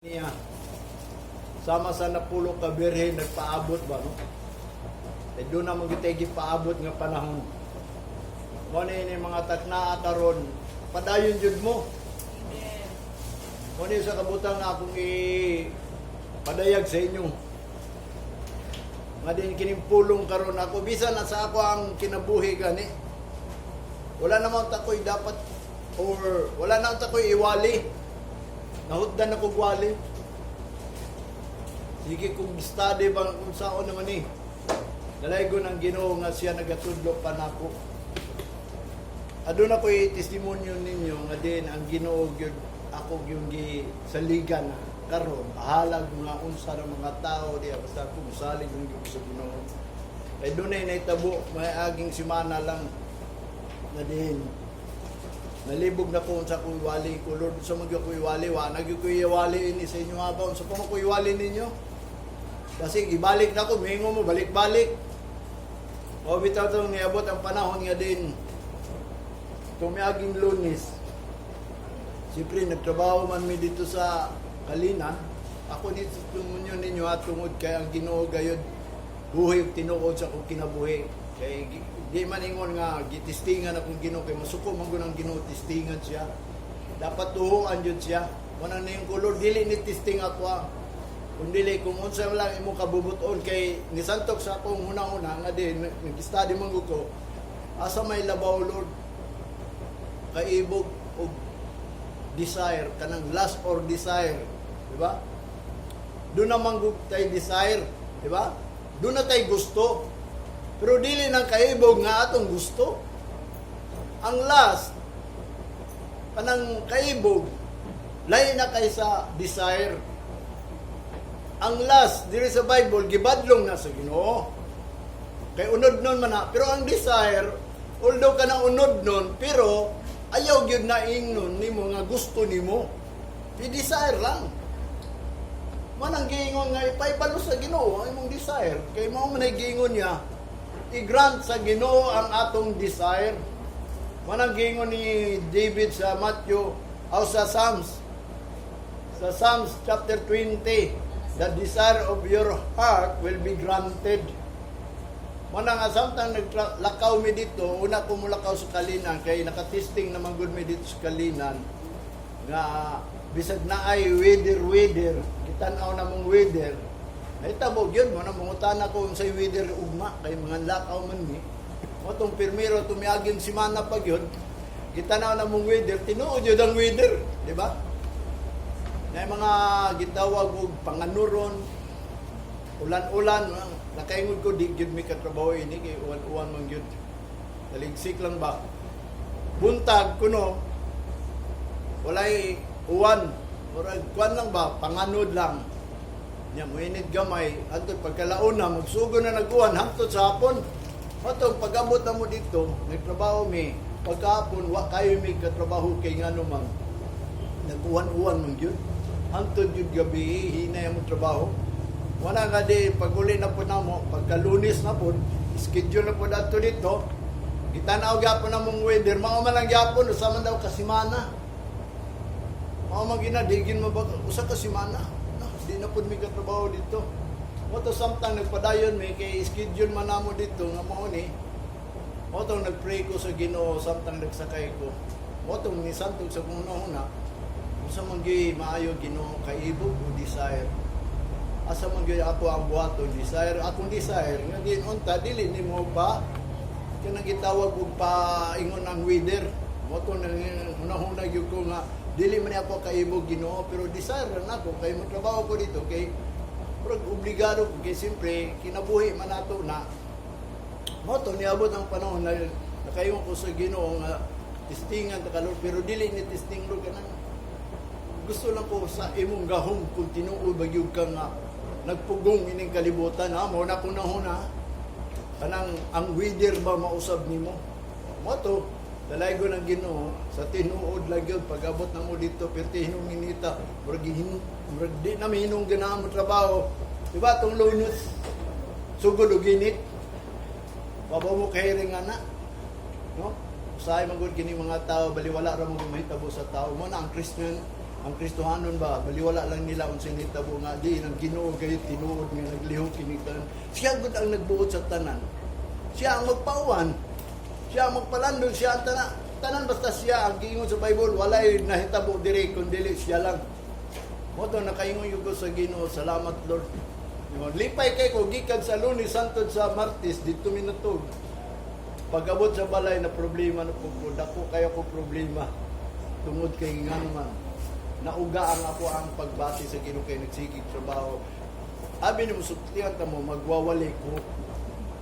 Niya. Sama sa napulo ka birhen nagpaabot ba, no? Eh, doon na magyud paabot nga panahon. Mo ni ni mga taknaa karon, padayon jud mo. Mo ni sa kabutang na akong i padayag sa inyo. Nga din kining pulong karon ako bisan na sa ako ang kinabuhi gani. Wala naman ta ko'y dapat or wala na ta ko'y iwali. Nahutdan ako wali. Sige, kung study bang kung saan naman eh. Dalaygon ang Ginoo nga siya nagatudlo pa nako. Aduna ko'y testimonyo ninyo nga din ang Ginoo gyud ako gyud gi saligan na karon, bahalag mga unsa ng mga tao diya, basta ako musalig ng gyud sa Ginoo. Kay dunay nahitabo may aging simana lang na din nalibog na ko unsa ko iwali ko. Lord, sa mga ko iwali, wa na gyud ko iwali ini sa inyo ha ba? Unsa pa mo ko iwali ninyo kasi ibalik na ko, mingo mo balik-balik. O bitaw tong niabot ang panahon nga din tumiaging Lunes. Siyempre, nagtrabaho man mi dito sa Kalinan. Ako dito tumunyo ninyo at tungod kay ang Ginoo gayod buhi ug tinuod sa akong kinabuhi. Kay di man ingon nga gitistingan akong Ginoo, kay masuko man gud ang Ginoo tistingan siya. Dapat tuhuan jud siya. Wala na yung color, dili ni testing ako ah. Kung dili, kung unsa lang imong kabubuton, kay nisantok sa akong una-una nga din, nag-study man gud ko, asa may labaw, Lord, kaibog og desire, kanang lust or desire, di ba? Doon naman gud tay desire, di ba? Doon na tay gusto. Pero dili nang kaibog nga atong gusto. Ang lust, kanang kaibog, lahi na kay sa desire. Ang lust diri sa Bible gibadlong na sa Ginoo. Kay unod nun man na, pero ang desire, although ka na unod nun, pero ayaw gyud na ingnon nimo nga gusto nimo. I-desire lang. Man ang giingon nga ipaibalo sa Ginoo ang imong desire. Kay mao man ay giingon niya, i-grant sa Ginoo ang atong desire. Man ang giingon ni David sa Matthew o sa Psalms. Sa Psalms chapter 20, "The desire of your heart will be granted." Mo na nga samtang naglakaw mi dito, una ko mulakaw sa Kalinan kay nakatesting naman gud mi dito sa Kalinan nga bisag naay weather weather, gitan-aw na mong weather. Nahitabo gyud mo na mangutana ko unsay weather ugma kay mga lakaw man mi. Mo tong pirmiro tumiaging simana pa gyud, gitan-aw na mong weather, tinuod gyud ang weather, di ba? Na mga gitawag og panganuron, ulan-ulan, nakaingon ko di gyud mi katrabaho ini kay uwan-uwan man gyud. Taligsik lang ba. Buntag kuno walay uwan. Murag kuan lang ba, panganod lang. Nya moinit gamay, hantod pagkalauna magsugod na nag-uwan hangtod sa hapon. Matong pag-abot na mo dito, nagtrabaho mi, pagkahapon wa kayo mi katrabaho kay ngano man nag-uwan-uwan man gyud. Hantod gyud gabi, hinay ang trabaho. Wala nga di, pag uli na po namo, pagka Lunes na po, schedule na po dato dito, gitanaw gyapon na mong weather, mao man lang gyapon, usa man daw kasimana. Mao man gina, digin mo ba, usa ka simana. Na, di na po mi katrabaho dito. Mo to samtang nagpadayon mi, kay schedule man namo dito, nga mao ni, mo tong nagpray ko sa Ginoo samtang nagsakay ko. Mo tong nisantog sa kong una, unsa man gyud maayo, Ginoo, kaibog o desire? Asa man gyud ako ang buhaton, desire? Akong desire nga din unta dili nimo pa kanang gitawag og paingon ang weather. Mo to nang hunahuna gyud ko nga dili man ni ako kaibog, Ginoo, pero desire lang nako kay motrabaho ko dito kay murag obligado ko, kay siyempre kinabuhi man nato na. Mo to niabot ang panahon na nakaingon ko sa Ginoo nga testingan ta ka, Lord, pero dili ni testing, Lord, kanang gusto lang ko sa imong gahom kung tinuod ba gyud ka nga nagpugong ining kalibutan ha. Mo na ko na kanang ang weather ba mausab nimo. Mo to dalaygon ang Ginoo sa tinuod lang gyud. Pag-abot na mo dito, perti hinong minita, murag murag di na mihinong ganahan mo trabaho, di ba? Tong Lunes sugod og init, babaw mo kahiring ana, no? Usahay man gud kini mga tao, baliwala ra mo mahitabo sa tao. Mo na ang Christian. Ang Kristohanon ba, baliwala lang nila unsay nitabo nga di ang Ginoo gayud tinuod nga naglihok kini tanan. Siya gud ang nagbuot sa tanan. Siya ang magpauwan. Siya ang magpalandong, siya ang tanan. Tanan basta siya ang giingon sa Bible, walay nahitabo diri kun dili siya lang. Mao to nakaingon gyud ko sa Ginoo, salamat, Lord. Di ba? Lipay kay ko gikan sa Lunes hangtod sa Martes didto mi natug. Pag-abot sa balay na problema na po ko, dako kayo ko problema. Tungod kay nga naman, nauga ang ako ang pagbati sa Ginoo kay nagsigig trabaho. Abi ni mo sultihan ta mo, magwawali ko.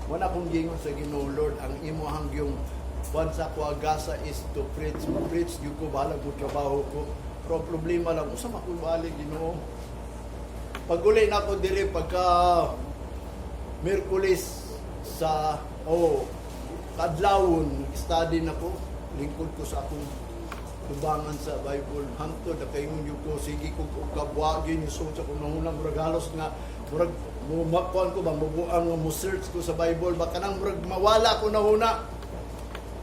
Wala akong gingon sa Ginoo, "Lord, ang imo yung kuan sa ako agasa is to preach. Ma-preach gyud ko, bahalag mo trabaho ko." Pero ang problema lang, unsa man ko balik, Ginoo? Pag uli na ako diri pagka Miyerkules sa oh kadlawon, study na ko, lingkod ko sa akong tubangan sa Bible hangtod nakaingon gyud ko, sige ko og kabwagin yung sa kung nanguna, murag halos nga murag mo makuan ko ba, mubuang nga mo search ko sa Bible ba, kanang murag mawala ko na huna.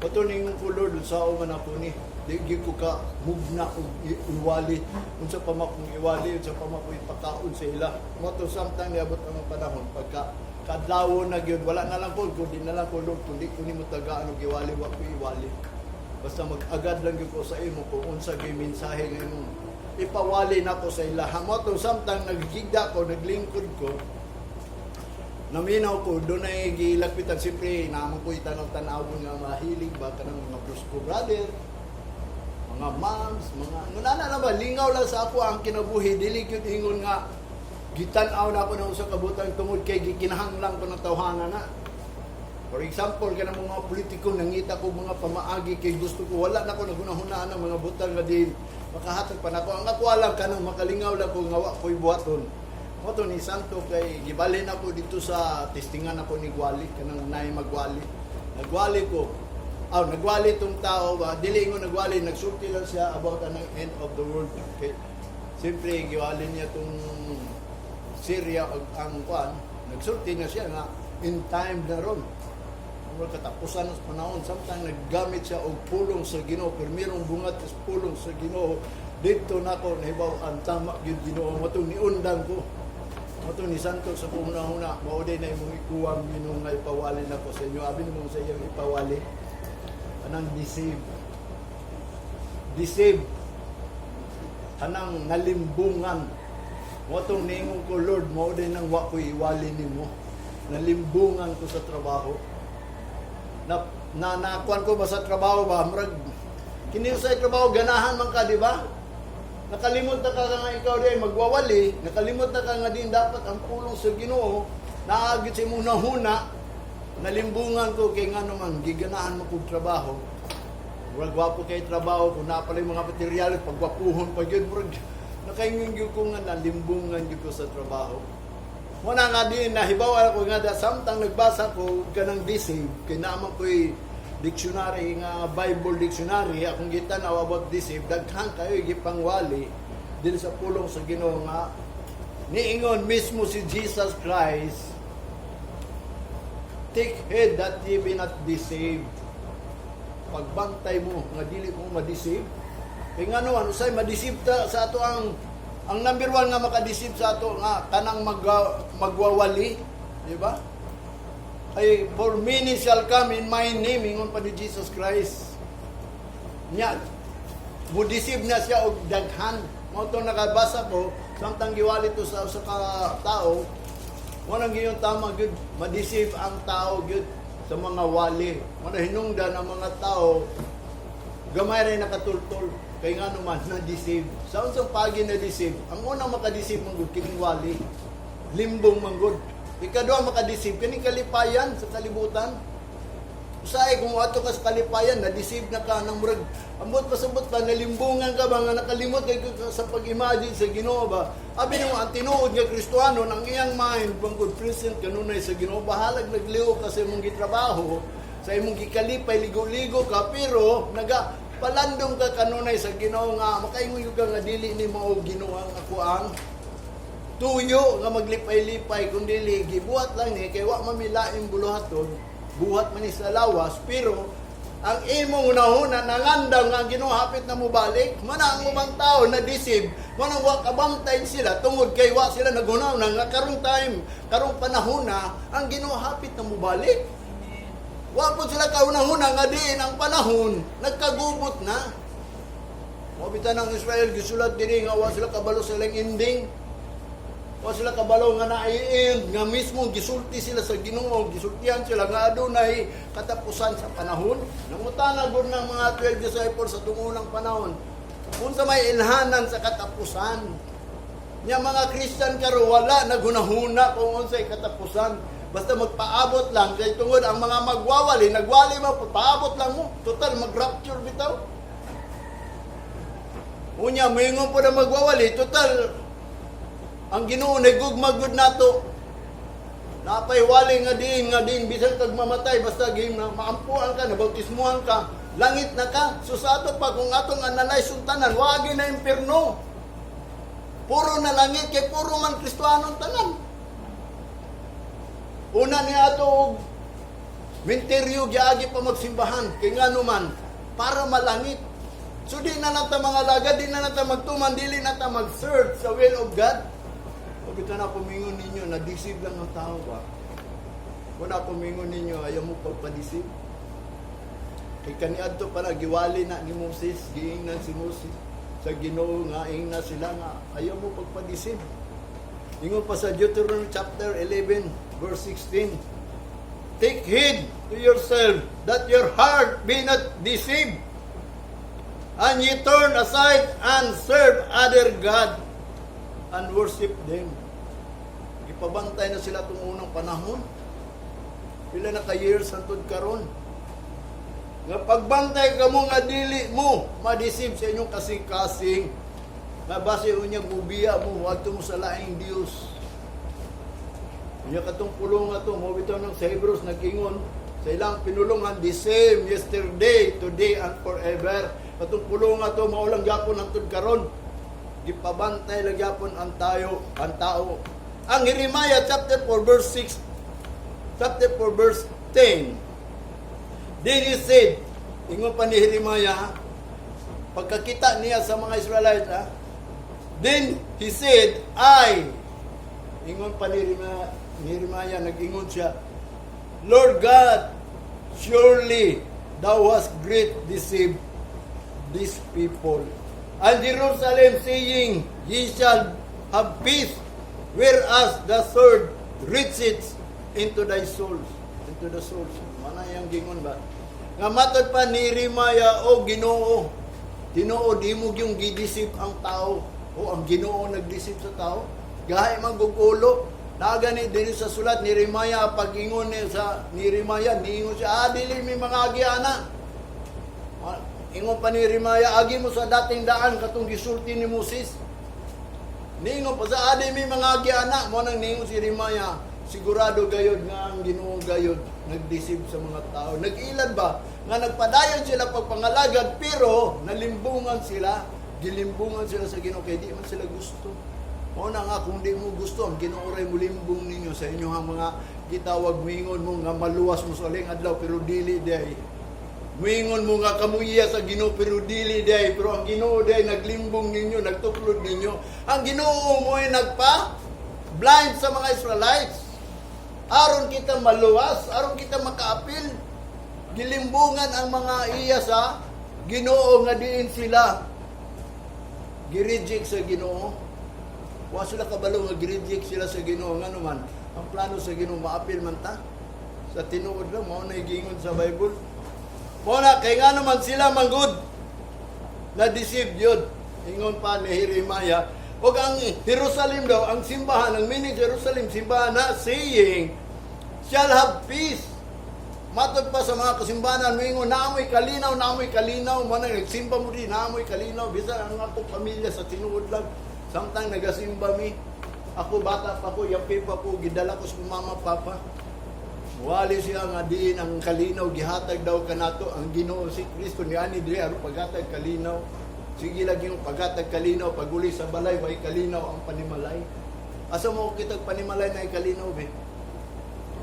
Pato ningon ko, "Lord, unsaon man ako ni? Di gyud ko ka mugna og iwali. Unsa pa man kong iwali, unsa pa man ko ipakaon sa ila?" Mo to samtang niabot ang panahon pagka kadlawon na gyud, wala na lang ko, kundi na lang ko, "Lord, kundi ko nimo tagaan og iwali, wa ko iwali. Basta mag-agad lang gyud ko sa imo kung unsa gyud mensahe nga imong ipawali nako sa ila." Mo to samtang naghigda ko, naglingkod ko, naminaw ko, doon ay gilagpitan. Siyempre, naman ko itanaw-tanawon nga mahilig ba kanang mga Brusco brother, mga moms, mga ngunana na ba, lingaw lang sa ako ang kinabuhi, dili gyud ingon nga gitan-aw na ako ng usa ka butang tungod kay gikinahanglan ko ng tawhana na. For example, kanang mga politiko, nangita ko mga pamaagi kay gusto ko, wala na ko nagunahunaan ng mga butang nga din makahatag pa nako. Ang ako lang kanang makalingaw lang ko nga wa ko'y buhaton. Mo to ni Santo kay gibalhin ako dito sa testingan ako ni Gwali, kanang nay magwali. Nagwali ko. Aw, nagwali tong tao ba, dili ingon nagwali, nagsulti lang siya about anang end of the world. Okay. Siyempre, giwali niya tong Syria ug ang kwan, nagsulti na siya nga in time na ron. Murag katapusan sa panahon, samtang naggamit siya og pulong sa Ginoo, pero merong bungat sa pulong sa Ginoo. Dito nako nahibaw ang tama gyud Ginoo mo niundang ko. Mo ni Santo sa una-una, mao din na imong ikuwang Ginoo nga ipawali nako sa inyo. Abi nimo sa iyang ipawali. Anang deceive. Deceive. Anang nalimbungan. Mo tong ningon ko, "Lord, mao din nang wa ko iwali nimo. Nalimbungan ko sa trabaho." Na na nakuan ko ba sa trabaho ba, murag kini sa trabaho ganahan man ka, di ba? Nakalimot na ka nga ikaw di ay magwawali, nakalimot na ka nga din dapat ang pulong sa Ginoo, naagit sa imong nahuna, nalimbungan ko kay ngano man giganahan mo kog trabaho. Murag gwapo kay trabaho, kung naa pala yung mga materyales, pagwapuhon pa gyud, murag nakaingon gyud ko nga nalimbungan gyud ko sa trabaho. Muna nga din, nahibaw ako nga da, samtang nagbasa ko kanang deceive, kay naman ko'y dictionary nga Bible dictionary, akong gitan-aw about deceive, daghan kayo gipangwali din sa pulong sa Ginoo nga niingon mismo si Jesus Christ, "Take heed that ye be not deceived." Pagbantay mo nga dili mo ma-deceive. Kay ngano, ano say ma-deceive ta sa ato ang number one nga maka-deceive sa ato nga kanang magwawali, di ba? Ay, "For many shall come in my name," ingon pa ni Jesus Christ. Nya, mo-deceive na siya og daghan. Mao to nakabasa ko samtang giwali to sa usa ka tao, mo nang giyon tama gyud, ma-deceive ang tao gyud sa mga wali. Mo na hinungdan ang mga tao gamay ray nakatultol kay ngano man na-deceive. Sa unsang pagi na-deceive? Ang unang maka-deceive man gud kining wali. Limbong man gud. Ikaduha maka-deceive kining kalipayan sa kalibutan. Usahay kung ato ka sa kalipayan, na-deceive na ka ng murag, ambot pasabot pa, nalimbungan ka ba, nga nakalimot kay ka sa pag-imagine sa Ginoo ba. Abi nimo ang tinuod nga Kristohanon, ang iyang mind, bangod present kanunay sa Ginoo, bahalag nagliho ka sa imong gitrabaho, sa imong gikalipay, ligo-ligo ka, pero naga palandong ka kanunay sa Ginoo nga makaingon ka nga dili ni mao, Ginoo, ang ako ang tuyo nga maglipay-lipay kung dili gibuhat lang ni kay wa man milaing buluhaton, buhat man ni sa lawas, pero Ang imong unahuna nangandam nga ang Ginoo hapit na mobalik. Mana ang ubang tao na deceive, manang wa kabantay sila tungod kay wa sila naghunahuna nga karong time, karong panahon na ang Ginoo hapit na mobalik. Wa po sila kahunahuna nga diin ang panahon nagkagubot na. Mao bitaw ng Israel, gisulat diri nga wa sila kabalo sa ilang ending. Wa sila kabalo nga naay-end, nga mismo gisulti sila sa Ginoo, gisultihan sila nga adunay katapusan sa panahon. Nangutana gud ng mga 12 disciples sa tungunang panahon, unsa may ilhanan sa katapusan? Nya mga Christian karon wala naghunahuna kung unsay katapusan. Basta magpaabot lang kay tungod ang mga magwawali, nagwali mo, paabot lang mo. Total mag-rapture bitaw. Unya moingon po na magwawali, total ang Ginoo nagugma gud nato. Napay wali nga diin bisan kag mamatay, basta game na maampuan ka, nabautismuhan ka, langit na ka. So sa ato pa, kung atong analyze yung tanan, wagi na impierno. Puro na langit kay puro man Kristohanon tanan. Una ni ato og minteryo, giagi pa magsimbahan kay ngano man para malangit. So di na lang ta mga laga, di na lang ta magtuman, dili na ta mag-search sa will of God. Huwag ito na pumingon ninyo, na-deceive lang ang tao ba? Kung na pumingon ninyo, ayaw mo pagpa-deceive. Kay kaniadto pa na, giwali na ni Moses, giingnan si Moses sa Ginoo nga ingna sila nga ayaw mo pagpa-deceive. Ingon pa sa Deuteronomy chapter 11 verse 16, "Take heed to yourself that your heart be not deceived, and ye turn aside and serve other God and worship them." Ipabantay na sila itong unang panahon. Pila na ka years hantod karon. Nga pagbantay kamo nga dili mo ma-deceive sa inyong kasing-kasing. Nga base unya gubiya mo wadto mo sa laing Dios. Unya katong pulong nga to mo bitaw ng sa Hebrews, nag-ingon sa ilang pinulungan, the same yesterday, today and forever. Katong pulong nga to mao lang gyapon hantod karon. Gipabantay lang gyapon ang tayo, ang tao. Ang Jeremiah chapter 4 verse 6, chapter 4 verse 10. Then he said, ingon pa ni Jeremiah, pagkakita niya sa mga Israelites, ha? Then he said, I, ingon pa ni Jeremiah, nag-ingon siya, "Lord God, surely thou hast great deceived these people and Jerusalem, saying, 'Ye shall have peace,' whereas the sword reacheth into thy souls." Into the souls. Mana yang gingon ba? Nga matod pa ni Jeremiah, "O Ginoo, tinuod imo yung gi-deceive ang tao." O ang Ginoo nag-deceive sa tao. Gahi man gugulo. Nagani diri sa sulat ni Jeremiah, pag-ingon ni sa ni Jeremiah, niingon siya, "Ah, dili mi mga agiana." Ingon pa ni Jeremiah, "Agi mo sa dating daan katong gisulti ni Moses." Niingon pa sa adi mi mga agiana, mo nang niingon si Jeremiah, sigurado gayod nga ang Ginoo gayod nag-deceive sa mga tao. Nag-ilad ba nga nagpadayon sila pagpangalagad pero nalimbungan sila, gilimbungan sila sa Ginoo kay di man sila gusto. Mao na nga kung di mo gusto ang Ginoo ray mulimbong ninyo sa inyong mga gitawag, moingon mo nga maluwas mo sa uling adlaw pero dili diay. Muingon mo nga kamuya sa Ginoo pero dili diay, pero ang Ginoo diay naglimbong ninyo, nagtuklod ninyo. Ang Ginoo mo ay nagpa blind sa mga Israelites. Aron kita maluwas, aron kita makaapil. Gilimbungan ang mga iya sa Ginoo nga diin sila gi-reject sa Ginoo. Wa sila kabalo nga gi-reject sila sa Ginoo, ngano man ang plano sa Ginoo maapil man ta. Sa tinuod lang mao na giingon sa Bible. Mao na kay ngano man sila manggod na deceive yun. Ingon pa ni Jeremiah, ug ang Jerusalem daw, ang simbahan, ang mini Jerusalem, simbahan na saying, "Shall have peace." Matod pa sa mga kasimbahan, moingon, "Naamoy kalinaw, naamoy kalinaw." Mo na nagsimba mo din, naamoy kalinaw. Bisan ang akong pamilya, sa tinuod lang. Samtang nagasimba mi, ako bata pa ko, yampi pa ko, gidala ko sa mama, papa. Wali siya nga diin ang kalinaw gihatag daw kanato ang Ginoo si Kristo ni ani diri aron paghatag kalinaw. Sige lagi yung paghatag kalinaw, paguli sa balay way kalinaw ang panimalay. Asa mo kitag panimalay na kalinaw be?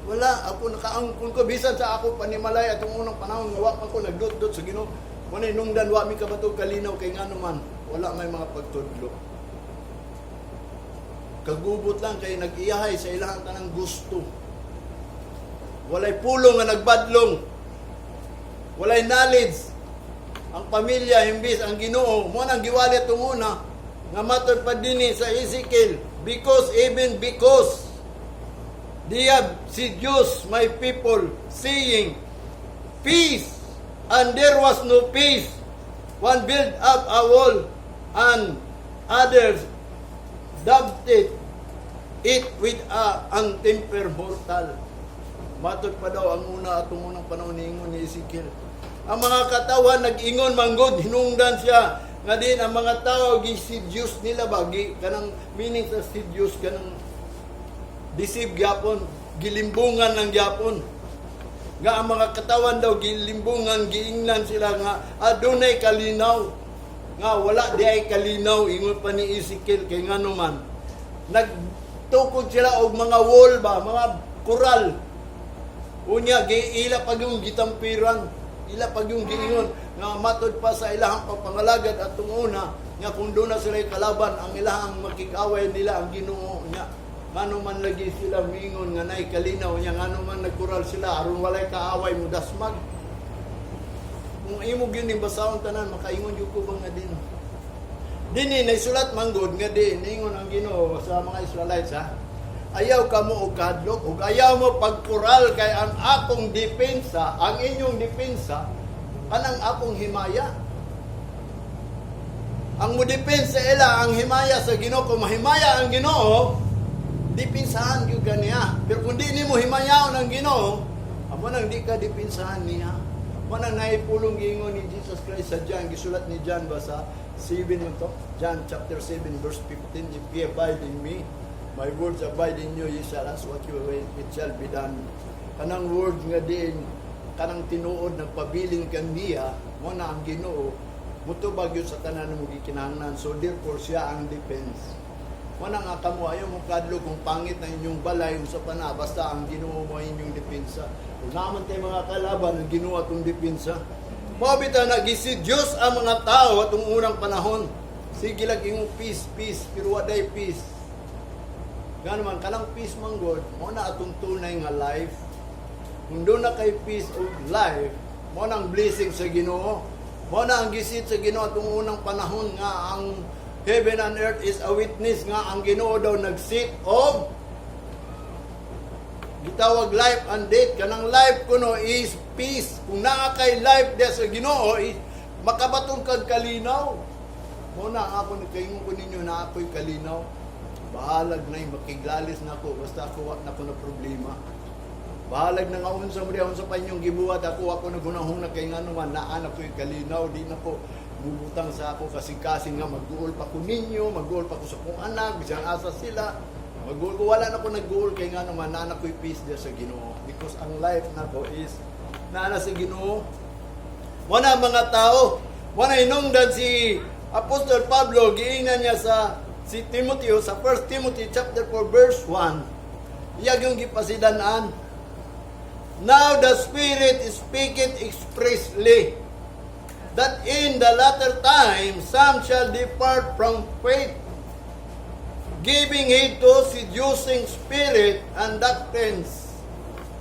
Wala ako nakaangkon ko bisan sa ako panimalay atong unang panahon nga wa pa ko nagdot-dot sa Ginoo. Wala hinungdan, wa mi kabato kalinaw kay ngano man wala may mga pagtudlo. Kagubot lang kay nag-iyahay sa ilahang tanang gusto. Walay pulong nga nagbadlong. Walay knowledge. Ang pamilya imbis ang Ginoo mo nang giwali atong una nga matod pa dinhi sa Ezekiel, because even because they have seduced my people, saying, 'Peace,' and there was no peace. One built up a wall and others daubed it with a untempered mortar. Matod pa daw ang una atong unang panahon, niingon ni Ezekiel. Ang mga katawan nag-ingon manggod hinungdan siya nga din ang mga tao gi-seduce nila ba gi, kanang meaning sa seduce, kanang deceive gyapon, gilimbungan ng gyapon nga ang mga katawan daw gilimbungan, giingnan sila nga adunay kalinaw nga wala di ay kalinaw. Ingon pa ni Ezekiel kay ngano man nagtukod sila og mga wall ba, mga kural. Unya giila pag yung gitampiran, ila pag yung giingon nga matod pa sa ilahang pagpangalagad atong una nga kung doon na sila kalaban ang ilahang makikaway nila ang Ginoo nya. Ngano man lagi sila miingon nga nay kalinaw nya, ngano man nagkural sila aron walay kaaway mo dasmag. Kung imo gyud ning basahon tanan, makaingon gyud ko ba nga din dinhi naisulat manggod nga din ningon ang Ginoo sa mga Israelites, ha, "Ayaw kamo og kahadlok ug ayaw mo pagkural kay ang akong depensa, ang inyong depensa, kanang akong himaya." Ang mo depensa ila ang himaya sa Ginoo. Kung mahimaya ang Ginoo, depensahan gyud ka niya. Pero kung di nimo himayaon ang Ginoo, amo nang di ka depensahan niya. Mo nang naipulong giingon ni Jesus Christ sa John, gisulat ni John ba sa 7 man to? John chapter 7 verse 15, "If ye abide in me, my words abide in you, ye shall ask what you will, it shall be done." Kanang word nga diin, kanang tinuod nagpabilin kaniya, mo na ang Ginoo, mutubag yun sa tanan mo gikinahanglan. So therefore, siya ang defense. Mo na nga kamo ayaw mo kadlo kung pangit na inyong balay unsa pa na, basta ang Ginoo mo inyong depensa. Kung naman kay mga kalaban, ang Ginoo atong depensa. Mao bitaw na gi-seduce ang mga tao atong unang panahon. Sige lang imong peace, peace, pero waday peace. Ngano man kanang peace man God, mo na atong tunay nga life. Kung doon na kay peace of life, mo na ang blessing sa Ginoo. Mo na ang gisit sa Ginoo atong unang panahon nga ang heaven and earth is a witness nga ang Ginoo daw nag-sit of gitawag life and death. Kanang life kuno is peace. Kung naa kay life diya sa Ginoo is makabaton kag kalinaw. Mo na ang ako nagkaingon ko ninyo na ako'y kalinaw. Bahalag na makiglalis na ako, basta ako wa na ko na problema. Bahalag na nga unsa mo diha, unsa pa inyong gibuhat, ako ako naghunahuna kay ngano man naa na ko'y kalinaw, di na ko bubutang sa ako kasing-kasing nga magduol pa ko ninyo, magduol pa ko sa akong anak, bisan asa sila. Magduol ko, wala na ko nagduol kay ngano man naa na ko'y peace diya sa Ginoo because ang life nako is naa na sa Ginoo. Wala mga tao, wala hinungdan si Apostol Pablo, giingnan niya sa si Timoteo sa 1 Timothy chapter 4 verse 1. Iya yung gipasidan-an. "Now the Spirit speaketh expressly that in the latter time some shall depart from faith, giving heed to seducing spirit and doctrines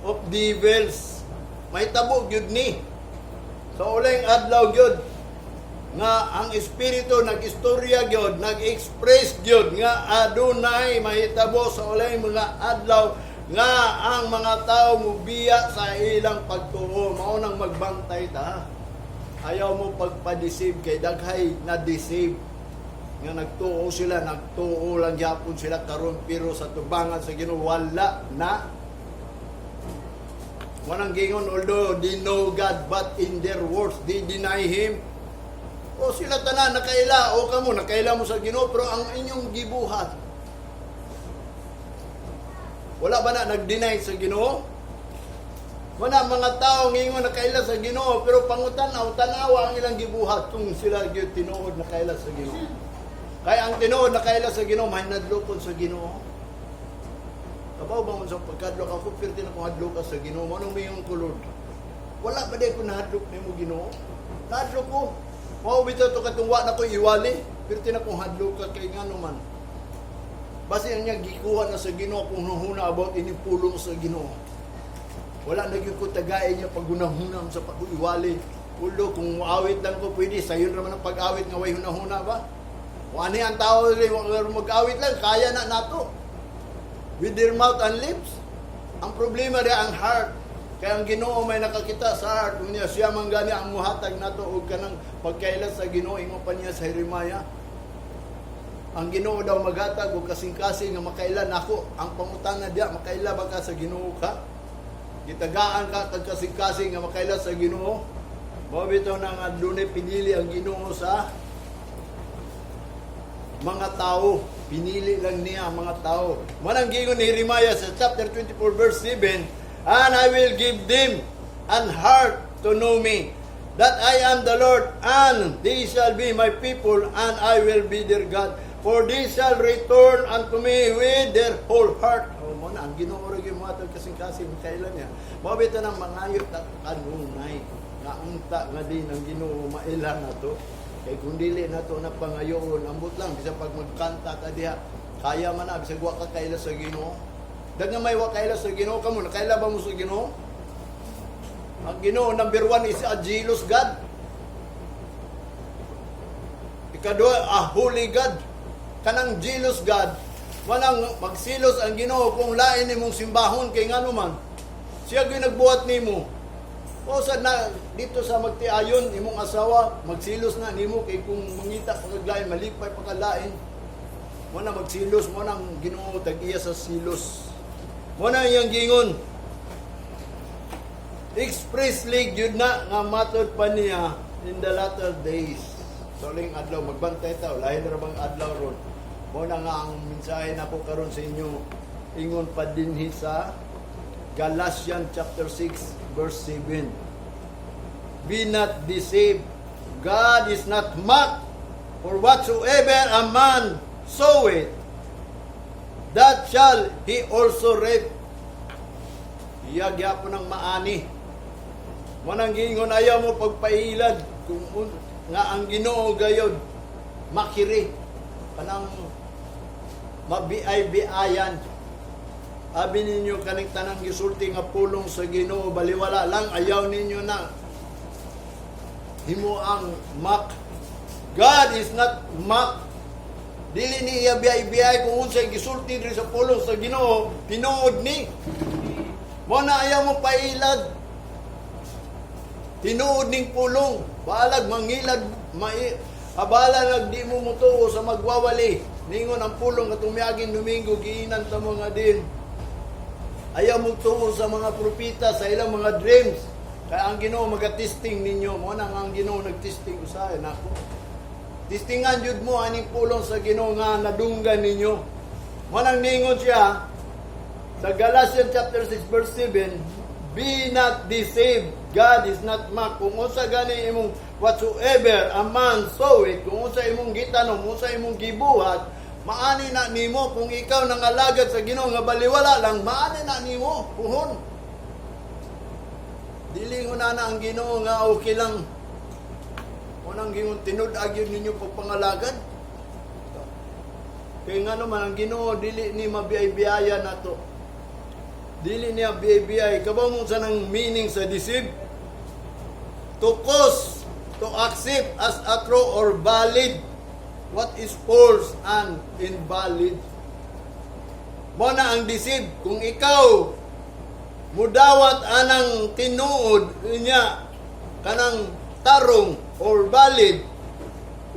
of devils." Mahitabo gyud ni. Sa uling adlaw gyud nga ang espiritu nag-istorya gyud, nag-express gyud nga adunay mahitabo sa uling mga adlaw nga ang mga tao mubiya sa ilang pagtuo. Mao nang magbantay ta. Ayaw mo pagpa-deceive kay daghay na deceive nga nagtuo sila, nagtuo lang gyapon sila karon pero sa tubangan sa Ginoo wala na. Walang gingon, "Although they know God, but in their words they deny Him." O sila tanan nakaila, o kamo nakaila mo sa Ginoo, pero ang inyong gibuhat, wala ba na nag-deny sa Ginoo? Wala mga tao ngingon nakaila sa Ginoo, pero pangutan-aw, tanawa ang ilang gibuhat kung sila gyud tinuod nakaila sa Ginoo. Kaya ang tinuod nakaila sa Ginoo, mahinadlokon sa Ginoo. Kabaw ba mo sa pagkadlok ako, pirti na kong hadlok ka sa Ginoo. Anong may yung kulod? Wala ba di ko nahadlok nimo, Ginoo? Nahadlok ko. Mao bitaw to katong wa na ko iwali. Pirti na kong hadlok ka kay ngano man. Basi niya gikuha na sa Ginoo kung hunahuna about ini pulong sa Ginoo. Wala na gyud ko tagay niya pag-hunahuna sa pag-iwali. Ulo, kung awit lang ko pwede, sayon naman ang pag-awit nga way hunahuna ba? Kung ano ang tao, mag-awit lang, kaya na nato. With their mouth and lips. Ang problema diya ang heart. Kaya ang Ginoo may nakakita sa heart. Unya siya man gani ang muhatag nato og kanang pagkaila sa Ginoo, ingon pa niya sa Jeremiah. Ang Ginoo daw maghatag og kasing-kasing nga makaila nako. Ang pangutana diya, makaila ba ka sa Ginoo ka? Gitagaan ka kag kasing-kasing nga makaila sa Ginoo? Mao bitaw na nga dunay pinili ang Ginoo sa mga tao. Pinili lang niya ang mga tao. Manang giingon ni Jeremiah sa chapter 24 verse 7, "And I will give them an heart to know me, that I am the Lord, and they shall be my people, and I will be their God. For they shall return unto me with their whole heart." Oh, mo na, ang Ginoo ra gyud mo kasing-kasing kailan niya. Mao bitaw nang mangayo ta kanunay nga unta nga din ang Ginoo maila nato. Kay kung dili nato na pangayoon, ambot lang bisan pag magkanta ka diha, kaya man na bisag wa ka kaila sa Ginoo. Dag may wa kaila sa Ginoo kamo, nakaila ba mo sa Ginoo? Ang Ginoo, number one, is a jealous God. Ikaduha, a holy God. Kanang jealous God, manang magsilos ang Ginoo kung lain nimong simbahon kay ngano man. Siya gyud nagbuhat nimo. O sa na dito sa magtiayon imong asawa magsilos na nimo kay kung mangita pa kag lain, malipay pa ka lain. Mo na magsilos mo nang Ginoo tag-iya sa silos. Mo na iyang giingon. Expressly gyud na nga matod pa niya in the latter days. So ling adlaw magbantay ta, lahin ra bang adlaw ron. Mo na nga ang mensahe nako karon sa inyo, ingon pa dinhi sa Galatians chapter 6 verse 7. "Be not deceived. God is not mocked. For whatsoever a man soweth, that shall he also reap." Iya gyapon ang maani. Manang giingon, ayaw mo pagpailad kung nga ang Ginoo gayod makiri kanang mabiay-biayan. Abi ninyo kaning tanang gisulti nga pulong sa Ginoo baliwala lang, ayaw ninyo na himo ang mock. God is not mock. Dili ni iya biyay-biyay kung unsay gisulti diri sa pulong sa Ginoo, tinuod ni. Mo na ayaw mo pailad. Tinuod ning pulong. Balag mangilad mai abala nag di mo mutuo sa magwawali. Ningon ang pulong katong miaging Domingo, giinan ta mo nga din. Ayaw mo tuo sa mga propeta sa ilang mga dreams. Kaya ang Ginoo maga-testing ninyo. Mo na nga ang Ginoo nag-testing usahay nako. Testingan jud mo aning pulong sa Ginoo nga nadunggan ninyo. Mo nang ningon siya sa Galatians chapter 6 verse 7, "Be not deceived, God is not mocked." Kung unsa gani imong whatsoever a man soweth, kung unsa imong gitanom, unsa imong gibuhat, maani na nimo. Kung ikaw nangalagad sa Ginoo nga baliwala lang, maani na nimo puhon. Dili ko na na ang Ginoo nga okay lang. Unang gingon tinud-ag yun ninyo pagpangalagad. Kaya nga naman ang Ginoo dili ni mabiyay-biyaya nato. Dili niya biyay-biyay. Kabaw mo sa nang meaning sa deceive? To cause, to accept as a true or valid what is false and invalid. Mo na ang deceive. Kung ikaw mudawat anang tinuod niya kanang tarong or valid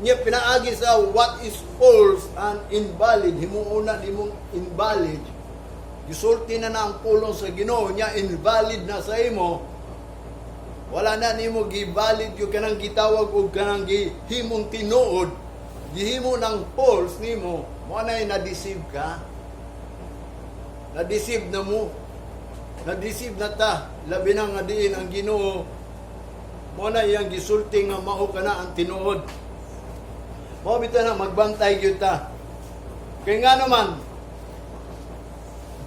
niya pinaagi sa what is false and invalid, himuuna nimong invalid, gisulti na na ang pulong sa Ginoo niya, invalid na sa imo, wala na nimo gi-valid yung kanang gitawag og kanang gihimong tinuod, gihimo ng false nimo. Mo na na-deceive ka, na-deceive na mo, na-deceive na ta, labi na nga diin ang Ginoo mo na iyang gisulti nga mao kana ang tinuod. Mao bitaw na magbantay gyud ta. Kay nga naman,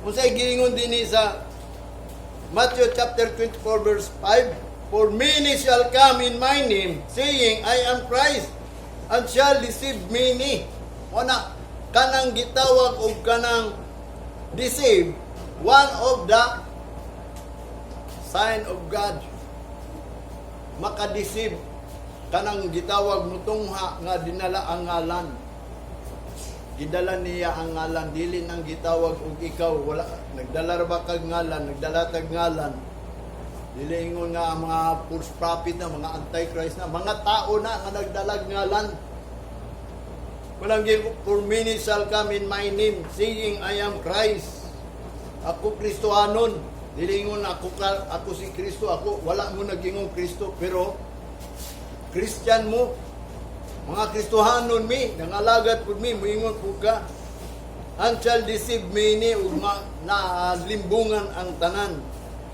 Unsay giingon dinhi sa Matthew chapter 24 verse 5? "For many shall come in my name, saying, 'I am Christ,' and shall deceive many." Wala kanang gitawag og kanang deceive, one of the sign of God. Makadeceive kanang gitawag mutungha nga dinala ang ngalan. Gidala niya ang ngalan, dili nang gitawag og ikaw wala nagdala ra ba kag ngalan, nagdala tag ngalan. Dili ingon nga ang mga false prophet na, mga antichrist na, mga tao na nga nagdalag ngalan. Walang "For many shall come in my name, saying, 'I am Christ.'" Ako Kristohanon. Dili ingon ako ka, ako si Kristo, ako wala mo nagingong Kristo, pero Christian mo. Mga Kristohanon mi, nangalagad pud mi, moingon pud ka. "And shall deceive many," ug na limbungan ang tanan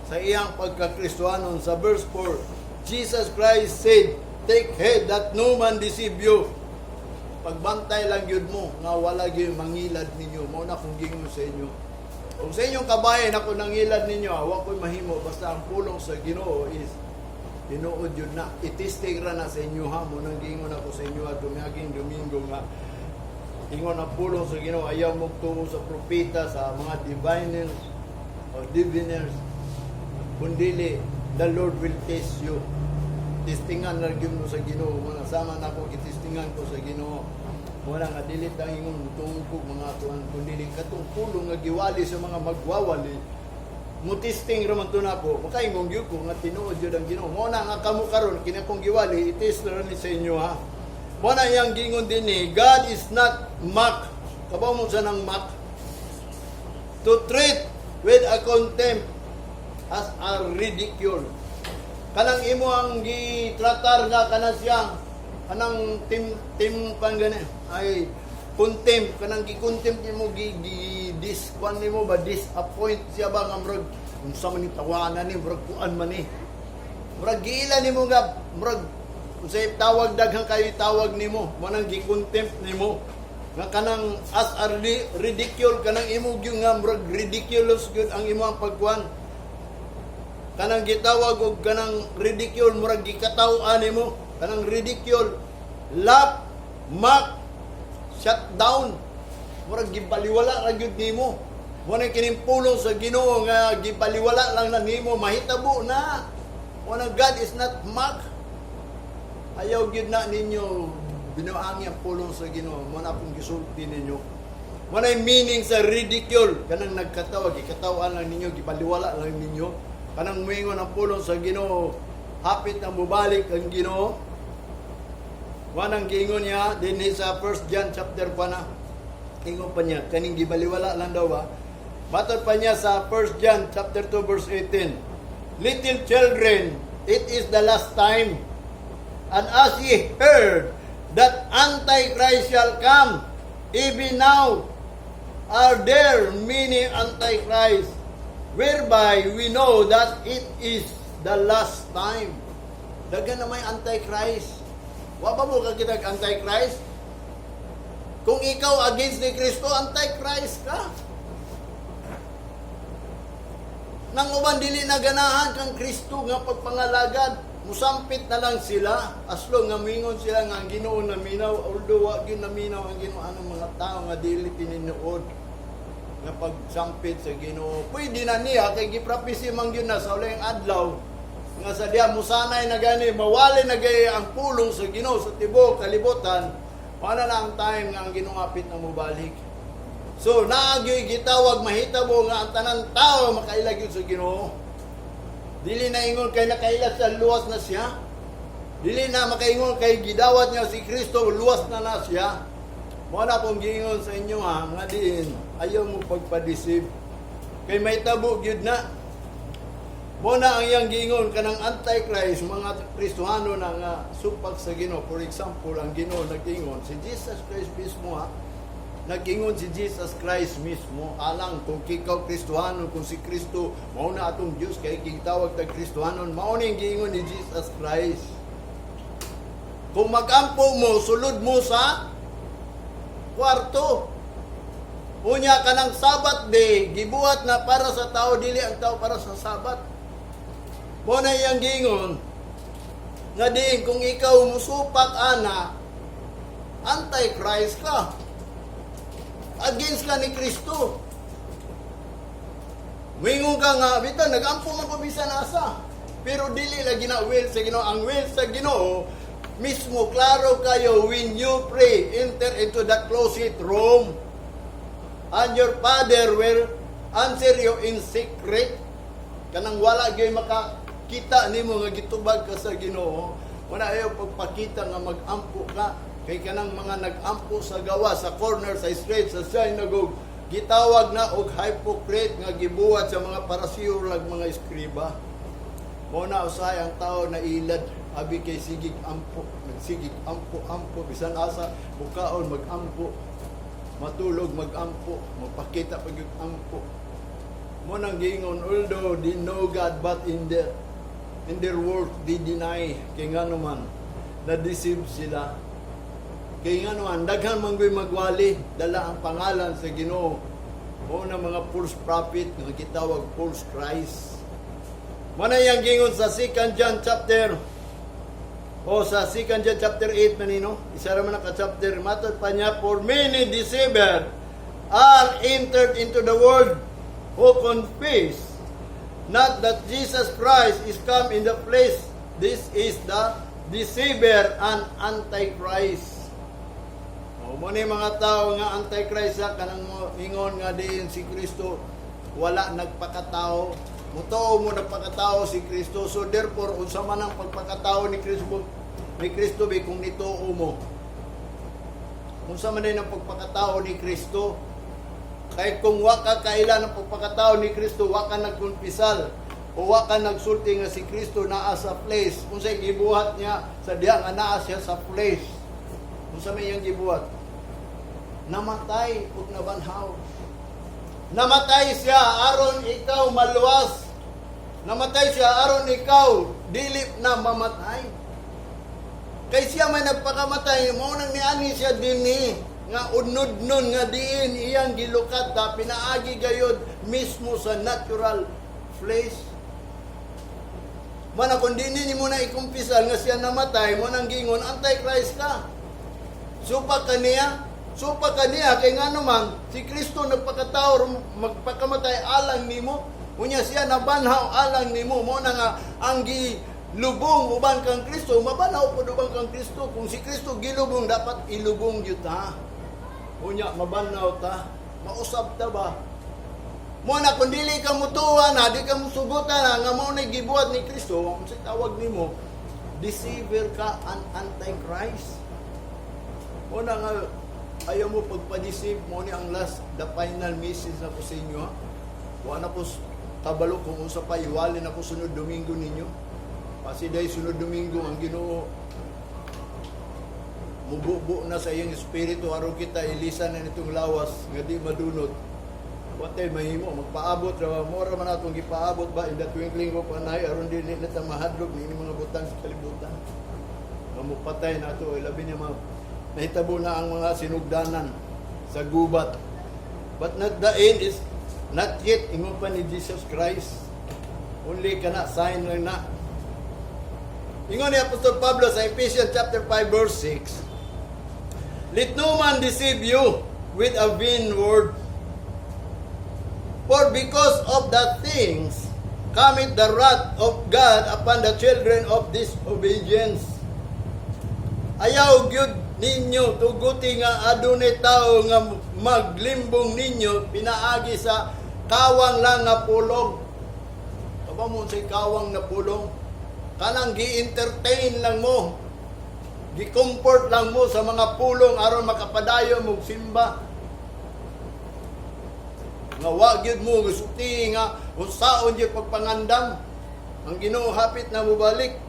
sa iyang pagka-Kristohanon. Sa verse 4, Jesus Christ said, "Take heed that no man deceive you." Pagbantay lang yun mo nga wala gyud mangilad ninyo. Mao na kung gingon sa inyo. Kung sa inyong kabahin ako nangilad ninyo, wa ko'y mahimo, basta ang pulong sa Ginoo is tinuod yun na. I-testing ra na sa inyo ha mo nang giingon ako sa inyo at dumiaging Domingo nga ingon ang pulong sa Ginoo, ayaw mo tuo sa propeta, sa mga diviners o diviners, kundili the Lord will test you. Testingan na gyud mo sa Ginoo. Mga sama na ako, gitestingan ko sa Ginoo. Wala nga dili ta ingon mutuo ko mga tuan, kundi katong pulong nga giwali sa mga magwawali, mo testing ra man to nako, makaingon gyud ko nga tinuod gyud ang Ginoo. Mo na nga kamo karon kini akong giwali, i-test ra ni sa inyo ha. Mo na iyang giingon dinhi, "God is not mocked." Kabaw mo sa nang mock? To treat with a contempt as a ridicule. Kanang imo ang gitratar nga kanang siyang kanang tim tim kan gani ay contempt, kanang gi-contempt nimo, gi, gi dis kwan nimo ba, disappoint siya ba, nga murag unsa man ni tawanan ni, murag kuan man ni, murag giila nimo nga murag unsay tawag, daghan kayo tawag nimo mo nang gi-contempt nimo nga kanang as a ridicule, kanang imo gyud nga murag ridiculous gyud ang imo ang pagkuan, kanang gitawag og kanang ridicule, murag gikataw-an nimo, kanang ridicule, laugh, mock, shut down, murag gibaliwala ra gyud nimo. Mo na kining pulong sa Ginoo nga gibaliwala lang na nimo, mahitabo na. Mo na God is not mock. Ayaw gyud na ninyo binuangi ang pulong sa Ginoo. Mo na akong gisulti ninyo. Mo na yung meaning sa ridicule, kanang nagkatawa, gikatawan lang ninyo, gibaliwala lang ninyo. Kanang muingon ang pulong sa Ginoo, hapit na mubalik ang Ginoo. Wanang giingon niya dinhi sa 1 John chapter pa na. Ingon pa niya, kaning gibaliwala lang daw ba? Matod pa niya sa 1 John chapter 2 verse 18. "Little children, it is the last time. And as ye heard that Antichrist shall come, even now are there many Antichrists, whereby we know that it is the last time." Daghan na may Antichrist. Wa ba mo kakita Antichrist? Kung ikaw against ni Kristo, Antichrist ka. Nang uban dili na ganahan kang Kristo nga pagpangalagad, musampit na lang sila. As long nga mingon sila nga ang Ginoo naminaw, although wa gyud naminaw ang Ginoo, anong mga tao nga dili tinuod nga pagsampit sa Ginoo. Pwede na niya kay giprapisi man gyud na sa ulayng adlaw nga sa diya musanay na gani mawali na gay ang pulong sa Ginoo sa tibuok kalibutan, wala na ang time nga ang Ginoo hapit na mobalik. So, naagyo'y gitawag mahitabo nga ang tanan tao makaila gyud sa Ginoo. Dili na ingon kay nakaila sa luwas na siya. Dili na makaingon kay gidawat niya si Kristo, luwas na na siya. Wala kong giingon sa inyo ha, nga diin, ayaw mo pagpa-deceive. Kay may tabo gyud na. Mo na ang iyang giingon kanang Antichrist, mga Kristohano na nga supak sa Ginoo. For example, ang Ginoo nag-ingon, si Jesus Christ mismo ha, nag-ingon si Jesus Christ mismo, alang kung ikaw Kristohano, kung si Kristo, mao na atong Diyos, kay gitawag tag Kristohanon, mao na yung giingon ni Jesus Christ. Kung mag-ampo mo, sulod mo sa kwarto. Unya kanang Sabbath day gibuhat na para sa tao, dili ang tao para sa Sabbath. Mo na iyang giingon nga diin kung ikaw musupak ana, anti-Christ ka. Against ka ni Kristo. Muingon ka nga, bitaw, nag-ampo man ko bisan asa. Pero dili lagi na will sa Ginoo. Ang will sa Ginoo, mismo klaro kayo, when you pray, enter into the closet room. And your Father will answer you in secret. Kanang wala gyud makakita nimo nga gitubag ka sa Ginoo. Wala ayaw pagpakita nga mag-ampo ka. Kay kanang mga nag-ampo sa gawa, sa corner, sa street, sa synagogue, gitawag na og hypocrite nga gibuhat sa mga Parisiyo ug mga eskriba. Mo na usahay ang tao na ilad abi kay sigig ampo, nagsigig ampo ampo bisan asa bukaon mag-ampo, matulog mag-ampo, magpakita pag yung ampo. Mo nang giingon, although they know God, but in their work they deny, kay ngano man na-deceive sila. Kay ngano man daghan man goy magwali dala ang pangalan sa Ginoo. Mo na mga false prophet nga gitawag false Christ. Mo na iyang gingon sa 2 John chapter o sa 2 John chapter 8 manino, isa ra man ka chapter, matod pa niya, "For many deceiver are entered into the world who confess not that Jesus Christ is come in the flesh. This is the deceiver and antichrist." O mo ni mga tao nga antichrist sa kanang ingon nga diin si Kristo wala nagpakatao. Mutuo mo nagpakatao si Kristo. So therefore, unsa man ang pagpakatao ni Kristo be kung nituo mo? Unsa man din ang pagpakatao ni Kristo? Kay kung wa ka kaila ng pagpakatao ni Kristo, wa ka nagkumpisal o wa ka nagsulti nga si Kristo naa sa flesh. Unsay gibuhat niya sa diha nga naa siya sa flesh? Unsa may iyang gibuhat? Namatay ug nabanhaw. Namatay siya aron ikaw maluwas. Namatay siya aron ikaw dili na mamatay. Kay siya may nagpakamatay, mo nang niani siya dinhi nga unod-nun nga diin iyang gilukat ta pinaagi gayod mismo sa natural flesh. Mana kung dili nimo na ikumpisal nga siya namatay, mo nang gingon antichrist ka. Supak kaniya, supak kaniya kay ngano man si Kristo nagpakatao magpakamatay alang nimo. Unya siya nabanhaw alang nimo. Mo na nga ang gilubong uban kang Kristo, mabanhaw pud uban kang Kristo. Kung si Kristo gilubong, dapat ilubong gyud ta. Unya mabanhaw ta, mausab ta ba? Mo na kung dili ka mutuwa na, di ka musugutan na nga mao na gibuhat ni Kristo, unsay tawag nimo? Deceiver ka and antichrist. Mo na nga ayaw mo pagpa-deceive mo ni ang last, the final message na ko sa inyo, ha. Wa na ko kabalo kung unsa pa iwali na ko sunod Domingo ninyo. Kasi dahil sunod Domingo ang Ginoo mububo na sa iyang espiritu aron kita ilisan na nitong lawas nga di madunot. Watay mahimo magpaabot ra mo ra man atong gipaabot ba in the twinkling of an eye aron dili na ta mahadlok niini mga butang sa kalibutan. Nga mupatay na ato, labi niya mga nahitabo na ang mga sinugdanan sa gubat. But not the end is not yet, ingon pa ni Jesus Christ. Only kana sign lang na. Ingon ni Apostol Pablo sa Ephesians chapter 5 verse 6, "Let no man deceive you with a vain word. For because of the things cometh the wrath of God upon the children of disobedience." Ayaw gyud ninyo tuguti nga adunay tao nga maglimbong ninyo pinaagi sa kawang lang nga pulong. Kaba mo unsay kawang na pulong? Kanang gi-entertain lang mo. Gi-comfort lang mo sa mga pulong aron makapadayon mo simba. Nga wa gyud mo gusulti nga unsaon gyud pagpangandam. Ang Ginoo hapit na mobalik.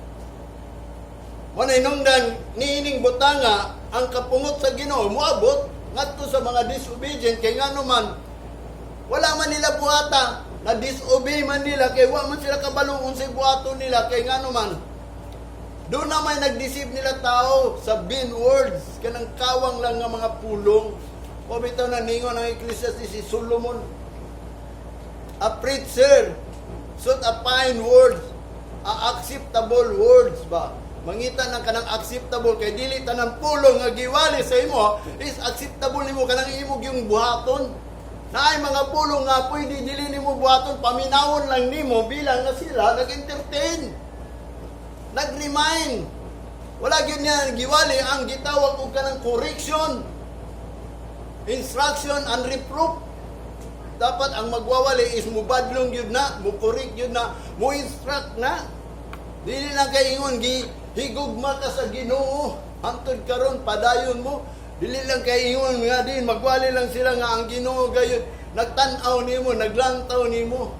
Wala hinungdan niining butanga ang kapungot sa Ginoo moabot ngadto sa mga disobedient kay ngano man wala man nila buhata, na disobey man nila kay wa man sila kabalo unsay buhaton nila, kay ngano man doon na may nag-deceive nila tao sa vain words, kanang kawang lang nga mga pulong. O bitaw na ningon ang Ecclesiastes, si Solomon, a preacher should a find words, a acceptable words ba? Mangita ng kanang acceptable kay dili tanan pulong nga giwali sa imo is acceptable nimo, kanang imo yung buhaton. Naay mga pulong nga pwede dili nimo buhaton, paminawon lang nimo bilang nga sila nag-entertain, nag-remind. Wala gyud niya giwali ang gitawag og kanang correction, instruction and reproof. Dapat ang magwawali is mubadlong gyud na, mo-correct gyud na, mo instruct na. Dili lang kay ingon gi higugma ka sa Ginoo hantod karon, padayon mo. Dili lang kay ingon nga din magwali lang sila nga ang Ginoo gayud nagtan-aw nimo, naglantaw nimo.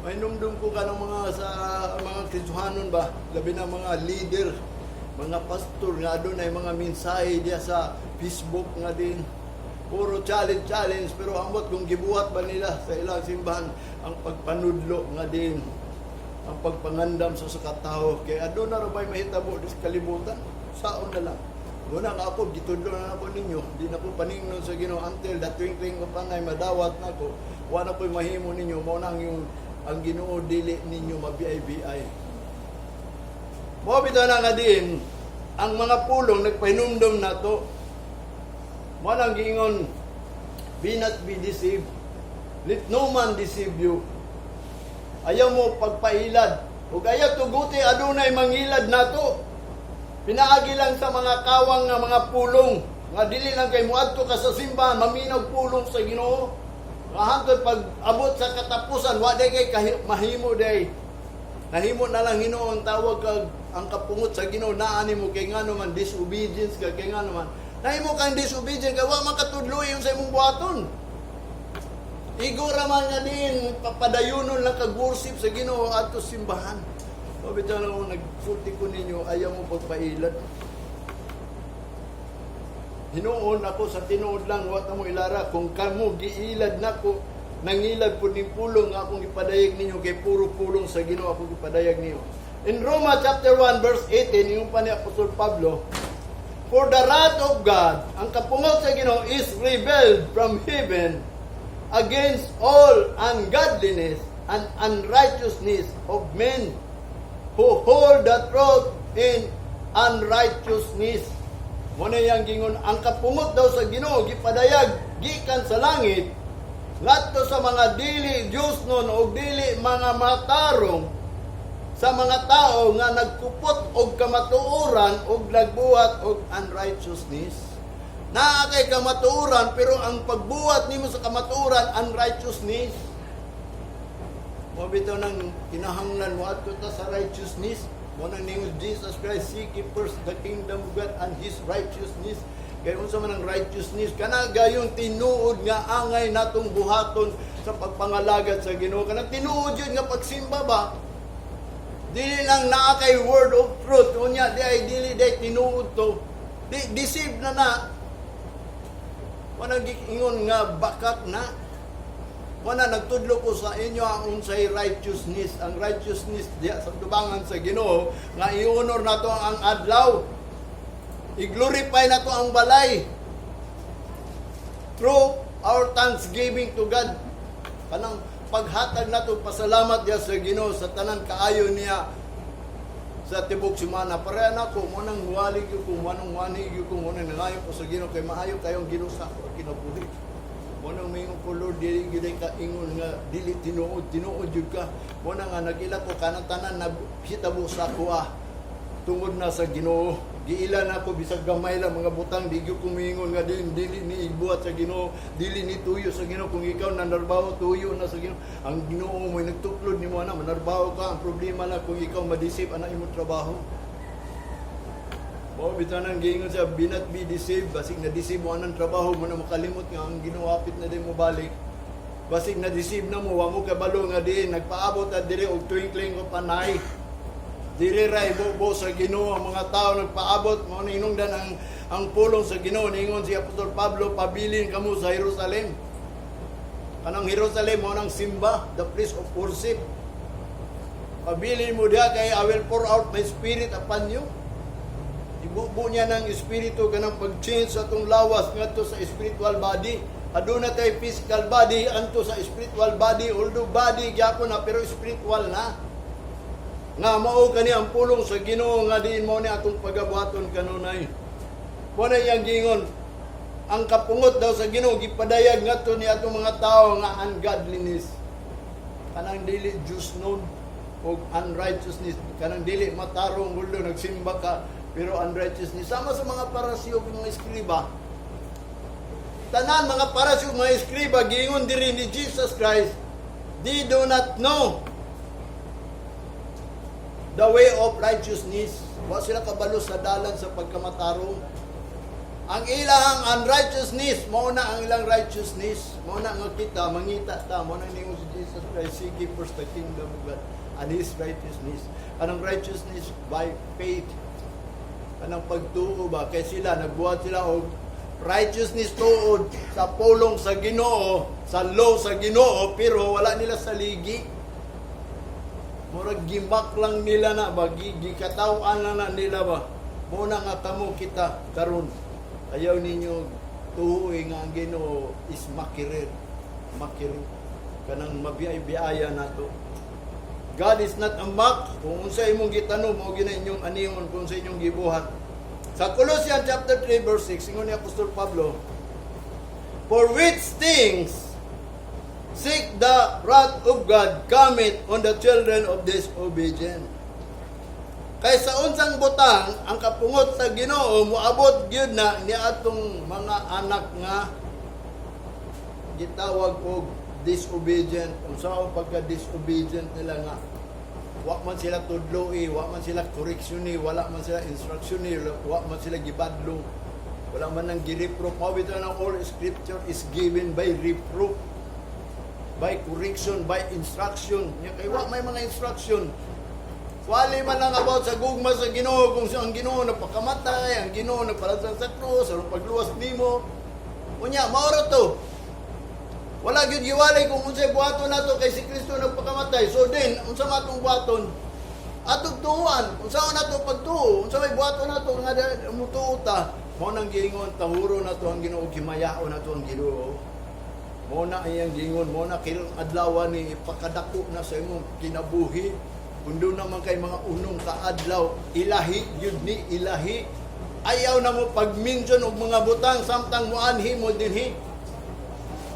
May numdum ko kanang mga sa mga Kristohanon ba, labi na mga leader, mga pastor nga adunay mga mensahe diya sa Facebook nga din puro challenge challenge, pero ambot kung gibuhat ba nila sa ilang simbahan ang pagpanudlo nga din ang pagpangandam sa katao, kay aduna ra bay mahitabo di sa kalibutan. Saon na lang muna nga ako gitudlo na ako ninyo, di na ko paningnon sa Ginoo until the twinkling of an eye madawat nako. Wa na ko'y mahimo ninyo. Mao nang yung ang Ginoo dili ninyo mabiay-biay. Mao bitaw na nga din ang mga pulong nagpahinumdom nato. Mao nang giingon, "Be not be deceived. Let no man deceive you." Ayaw mo pagpailad. Ug ayaw tuguti adunay mangilad nato. Pinaagi lang sa mga kawang nga mga pulong nga dili lang kay muadto ka sa simbahan, maminaw pulong sa Ginoo. Nga hantod pag abot sa katapusan, wa day kay mahimo day. Nahimo na lang Ginoo ang tawag kag ang kapungot sa Ginoo naa nimo, kay ngano man disobedience ka, kay ngano man nahimo kang disobedient kay wa man katudloy yung sa imong buhaton. Igo ra man nga din papadayunon lang kag worship sa Ginoo adto simbahan. O bitaw na kung nagsulti ko ninyo, ayaw mo pagpailad. Hinuon ako sa tinuod lang, wa ta mo ilara kung kamo giilad nako, nangilad pud ning pulong nga akong ipadayag ninyo, kay puro pulong sa Ginoo akong ipadayag ninyo. In Roma chapter 1 verse 18, yung pa ni Apostol Pablo, "For the wrath of God," ang kapungot sa Ginoo, "is revealed from heaven against all ungodliness and unrighteousness of men who hold the truth in unrighteousness." Mo na yang gingon, ang kapungot daw sa Ginoo gipadayag gikan sa langit ngadto sa mga dili Dios nun o dili mga matarong, sa mga tao nga nagkupot og kamatuoran og nagbuhat og unrighteousness. Naa kay kamatuoran, pero ang pagbuhat nimo sa kamatuoran, unrighteousness. Mo bitaw nang kinahanglan mo adto ta sa righteousness. Mo nang ningon Jesus Christ, "Seek ye first the kingdom of God and His righteousness." Kay unsa man ang righteousness? Kana gayong tinuod nga angay natong buhaton sa pagpangalagad sa Ginoo. Kanang tinuod yun nga pagsimba ba? Dili lang naa kay word of truth. Unya di ay dili day tinuod to. Di deceive na na. Wala giingon nga bakak na. Wala nagtudlo ko sa inyo ang unsay righteousness. Ang righteousness diya sa tubangan sa Ginoo nga i-honor nato ang adlaw. I-glorify nato ang balay through our thanksgiving to God. Kanang paghatag nato pasalamat diya sa Ginoo sa tanan kaayo niya sa tibok semana. Pareha na ako, mo nang wali gyud ko, mo nang wani gyud ko, mo nang nangayo ko sa Ginoo kay maayo kayong Ginoo sa ako kinabuhi. Mo nang mingon ko, "Lord, dili gyud ka ingon nga dili tinuod, tinuod gyud ka." Mo na nga nagila ko kanang tanan na hitabo sa ako ah, tungod na sa Ginoo. Giila na ako bisag gamay lang mga butang, di gyud ko miingon nga dili, dili ni ibuhat sa Ginoo, dili ni tuyo sa Ginoo. Kung ikaw nanarbaho, tuyo na sa Ginoo. Ang Ginoo mo nagtuklod nimo ana manarbaho ka. Ang problema na kung ikaw ma-deceive ana imong trabaho. Mao bitaw nang giingon sa "Be not be deceived," basig na deceive mo anang trabaho mo na makalimot nga ang Ginoo hapit na din mo balik. Basig na deceive na mo, wa mo kabalo nga di nagpaabot na diri og twinkling of an eye. Diri ra ibubo sa Ginoo ang mga tao nagpaabot. Mao na hinungdan ang pulong sa Ginoo, ningon si Apostol Pablo, "Pabilin kamo sa Jerusalem." Kanang Jerusalem mao nang simba, the place of worship. "Pabilin mo diha kay I will pour out my spirit upon you." Ibubo niya ng espiritu kanang pag-change sa atong lawas ngadto sa spiritual body. Aduna tay physical body anto sa spiritual body, although body gyapon na pero spiritual na. Nga mao kani ang pulong sa Ginoo nga diin mao ni atong pagabuhaton kanunay. Mao na iyang giingon, ang kapungot daw sa Ginoo gipadayag ngadto ni atong mga tawo nga ungodliness, kanang dili Diyosnon, og unrighteousness, kanang dili matarong, although nagsimba ka pero unrighteousness, sama sa mga Paraseo ug mga eskriba. Tanan mga Paraseo ug mga eskriba, giingon diri ni Jesus Christ, they do not know the way of righteousness. Wa sila kabalo sa dalan sa pagkamatarong. Ang ilang unrighteousness mao na ang ilang righteousness. Mao na nga kita mangita ta, mao na ningon si Jesus Christ, "Seek ye first the kingdom of God and His righteousness." Anong righteousness? By faith, kanang pagtuo ba, kay sila nagbuhat sila og righteousness tuod sa pulong sa Ginoo, sa law sa Ginoo, pero wala nila saligi. Murag gi-mock lang nila na ba, gikataw-an lang na nila ba. Mao na nga kamo kita karon, ayaw ninyo tuoy nga ang Ginoo is makirir makirir, kanang mabiyay-biyaya nato. God is not a mock. Kung unsa imong gitanom, mao gyud na inyong anihon, kung sa inyong gibuhat. Sa Colossians chapter 3 verse 6, ingon ni Apostol Pablo, "For which things sake the wrath of God cometh on the children of disobedience." Kay sa unsang butang ang kapungot sa Ginoo moabot gyud na ni atong mga anak nga gitawag og disobedient. Unsa ang pagka disobedient nila nga wa man sila tudloi, wa man sila correction, wala man sila instruction, wa man sila gibadlong. Wala man nang gi-reproof. Mao bitaw nang all scripture is given by reproof, by correction, by instruction. Nya kay wa may mga instruction. Wali man lang about sa gugma sa Ginoo, kung sa ang Ginoo nagpakamatay, ang Ginoo nagpalansang sa krus, aron pagluwas nimo. Unya, mao ra to. Wala gyud giwalay kung unsay buhaton nato kay si Kristo nagpakamatay. So din, unsa man atong buhaton? Atong tuuan, unsa man nato pagtuo, unsa may buhaton nato nga mutuo ta? Mao nang giingon, tahuro nato ang Ginoo, himayaon nato ang Ginoo. Mao na iyang giingon, mao na karong adlaw ni ipakadako na sa imong kinabuhi. Kung duna man kay mga unong kaadlaw, ilahi gyud ni ilahi. Ayaw na mo pag-mention og mga butang samtang muanhi mo dinhi.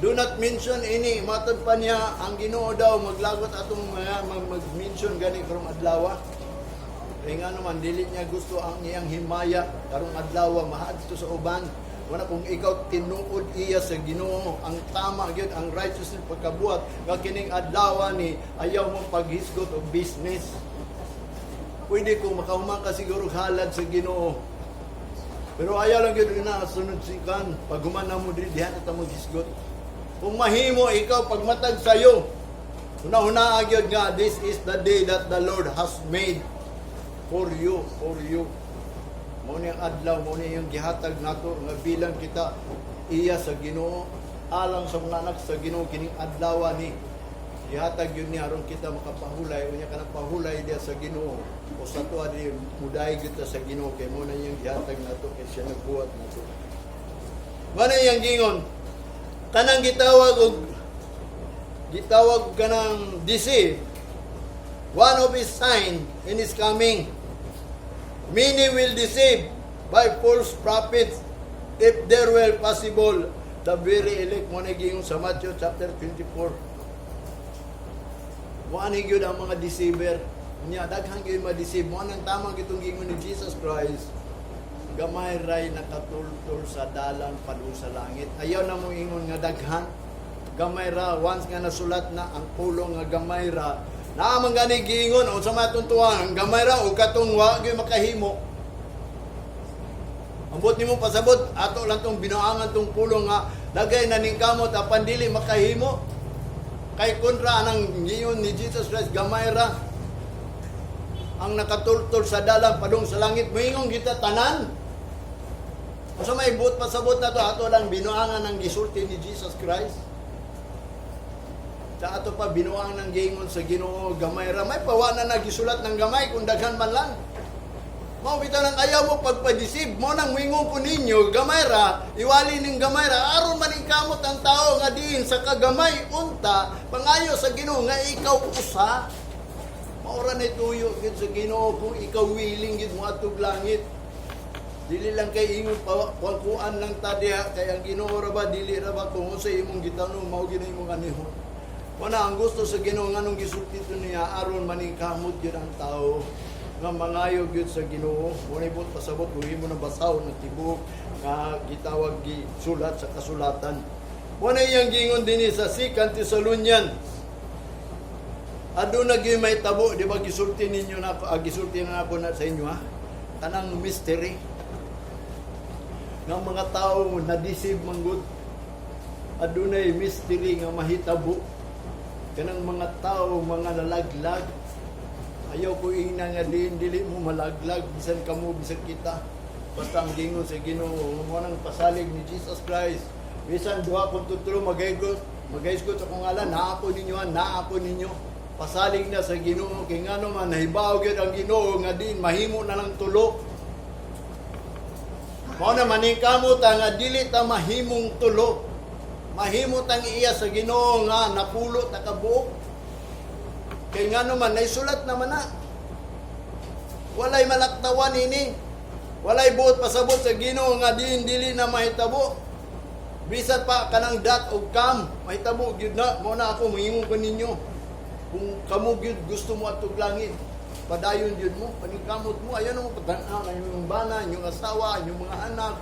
Do not mention ini. Matod pa niya, ang Ginoo daw maglagot atong mga mag-mention gani karong adlaw. Kaya nga naman, dili niya gusto ang iyang himaya karong adlaw mahadto sa uban. Wala kung ikaw tinuod iya sa Ginoo, ang tama gyud ang righteousness pagkabuhat nga kining adlaw ni ayaw mo paghisgot og business. Pwede kung makahuman ka siguro halad sa Ginoo. Pero ayaw lang gyud na sunod sikan pag human na mo diri, diha na ta maghisgot. Kung mahimo ikaw pagmatag sayo, una-una gyud nga this is the day that the Lord has made for you, for you. Mao ni ang adlaw, mao ni yung gihatag nato nga bilang kita iya sa Ginoo, alang sa mga anak sa Ginoo, kining adlaw ni gihatag yun niya aron kita makapahulay. Unya kanang pahulay diya sa Ginoo o sa tuwa di muday kita sa Ginoo kay mao na iyang gihatag nato kay siya nagbuhat nato. Mao na iyang gingon, kanang gitawag og kanang deceive, one of his sign in his coming. Many will deceive by false prophets, if there were possible, the very elect. Mao na giingon sa Matthew chapter 24. Mo ani gyud ang mga deceiver. Nya daghan gyud ma-deceive. Mo nang tama gitong giingon ni Jesus Christ. Gamay ray nakatultol sa dalan padung sa langit. Ayaw na mo ingon nga daghan. Gamay ra. Once nga nasulat na ang pulong nga gamay ra. Naa man gani giingon unsa man atong tuwan, ang gamay ra o katong wa gyud makahimo. Ambot nimo pasabot, ato lang tong binuangan tong pulong nga dagay na ning kamot apan dili makahimo. Kay kontra anang giingon ni Jesus Christ, gamay ra ang nakatultol sa dalan padung sa langit. Moingon kita tanan. Unsa may buot pasabot na to, ato lang binuangan ang gisulti ni Jesus Christ. Sa ato pa binuang ng giingon sa Ginoo, gamay ra. May pawa na nagisulat ng gamay kung daghan man lang. Mao bitaw nang ayaw mo pagpa-deceive mo nang wingon ko ninyo gamay ra, iwali ning gamay ra aron maningkamot ang tao nga diin sa kagamay unta pangayo sa Ginoo nga ikaw usa. Maura na tuyo gid sa Ginoo kung ikaw willing gid mo atog langit. Dili lang kay ingon pa kuan lang ta diha kay ang Ginoo ra ba, dili ra ba, kung unsay imong gitanom mao gid imong anihon. Wala ang gusto sa Ginoo nganong gisulti to niya aron maningkamot gyud ang tao nga mangayo gyud sa Ginoo. Wala ibot pasabot kung imo na basahon ang tibuok nga gitawag gisulat sa kasulatan. Wala iyang giingon dinhi sa Second Thessalonians. Aduna gyud may tabo, di ba gisulti ninyo na ako, gisulti na ako na sa inyo ha. Tanang mystery nga mga tao na deceive manggod. Adunay mystery nga mahitabo kanang mga tao mga nalaglag. Ayaw ko ingna nga diin dili mo malaglag bisan kamo bisan kita. Basta ang gingon sa Ginoo mo nang pasalig ni Jesus Christ. Bisan duha kung tulo magaygot, magaysgot sa akong ngalan, naa ko ninyo, ha, naa ko ninyo. Pasalig na sa Ginoo kay ngano man nahibaw gyud ang Ginoo nga diin mahimo na lang tulo. Mao na maningkamot nga dili ta mahimong tulo. Mahimo tang iya sa Ginoo nga napulo ta ka buok. Kay ngano man naisulat naman na. Walay malaktawan ini. Walay buot pasabot sa Ginoo nga diin dili na mahitabo. Bisan pa kanang dat og kam, mahitabo gyud na. Mao na ako moingon ko ninyo. Kung kamo gyud gusto mo atog langit, padayon gyud mo, paningkamot mo, ayaw mo patan-aw ang inyong bana, inyong asawa, inyong mga anak.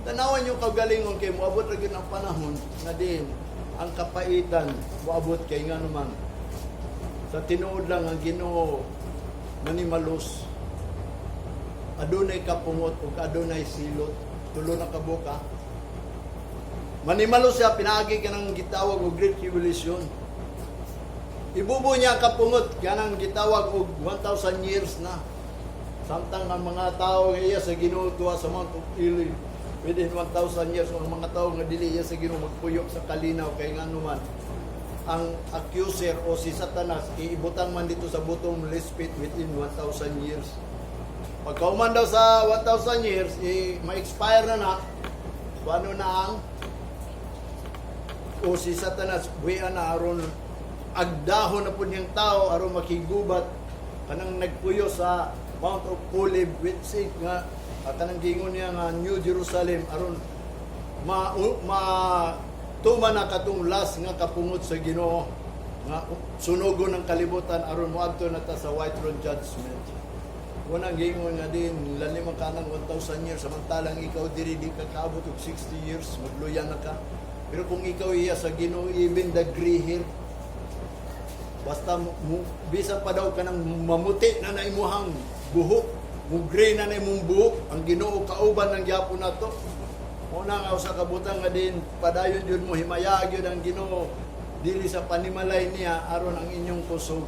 Tanawan yung kagalingon kay moabot ra gyud ang panahon nga diin ang kapaitan moabot kay ngano man. Sa tinuod lang ang Ginoo manimalos. Adunay kapungot ug adunay silot. Tulo na kabuok. Manimalos siya pinaagi kanang gitawag og Great Tribulation. Ibubo niya ang kapungot kanang gitawag og 1,000 years na. Samtang ang mga tao nga iya sa Ginoo tuwa sa Mount of Olive within 1,000 years, ang mga tao nga dili iya sa Ginoo magpuyok sa kalinaw kay ngano man ang accuser o si Satanas iibutang man dito sa bottomless pit within 1,000 years. Pagkauman daw sa 1,000 years, ma-expire na na, so ano na ang o si Satanas buwian na aron agdahon na po niyang tao aron makigubat kanang nagpuyo sa Mount of Olive with sig nga kanang gingon niya nga New Jerusalem aron ma, ma tuman na katong last nga kapungot sa Ginoo nga sunugon ng kalibutan aron moadto na ta sa white throne judgment. Unang gingon nga din lalim ang kanang 1,000 years, samantalang ikaw diri di ka kaabot og 60 years, magluya na ka. Pero kung ikaw iya sa Ginoo, even the gray hair, basta mo, bisan pa daw ka nang mamuti na na imuhang buhok, mo gray na na imong buhok, ang Ginoo kauban ng gyapon nato. Una nga usa ka butang nga din padayon jud mo, himayag gyud ang Ginoo dili sa panimalay niya aron ang inyong kusog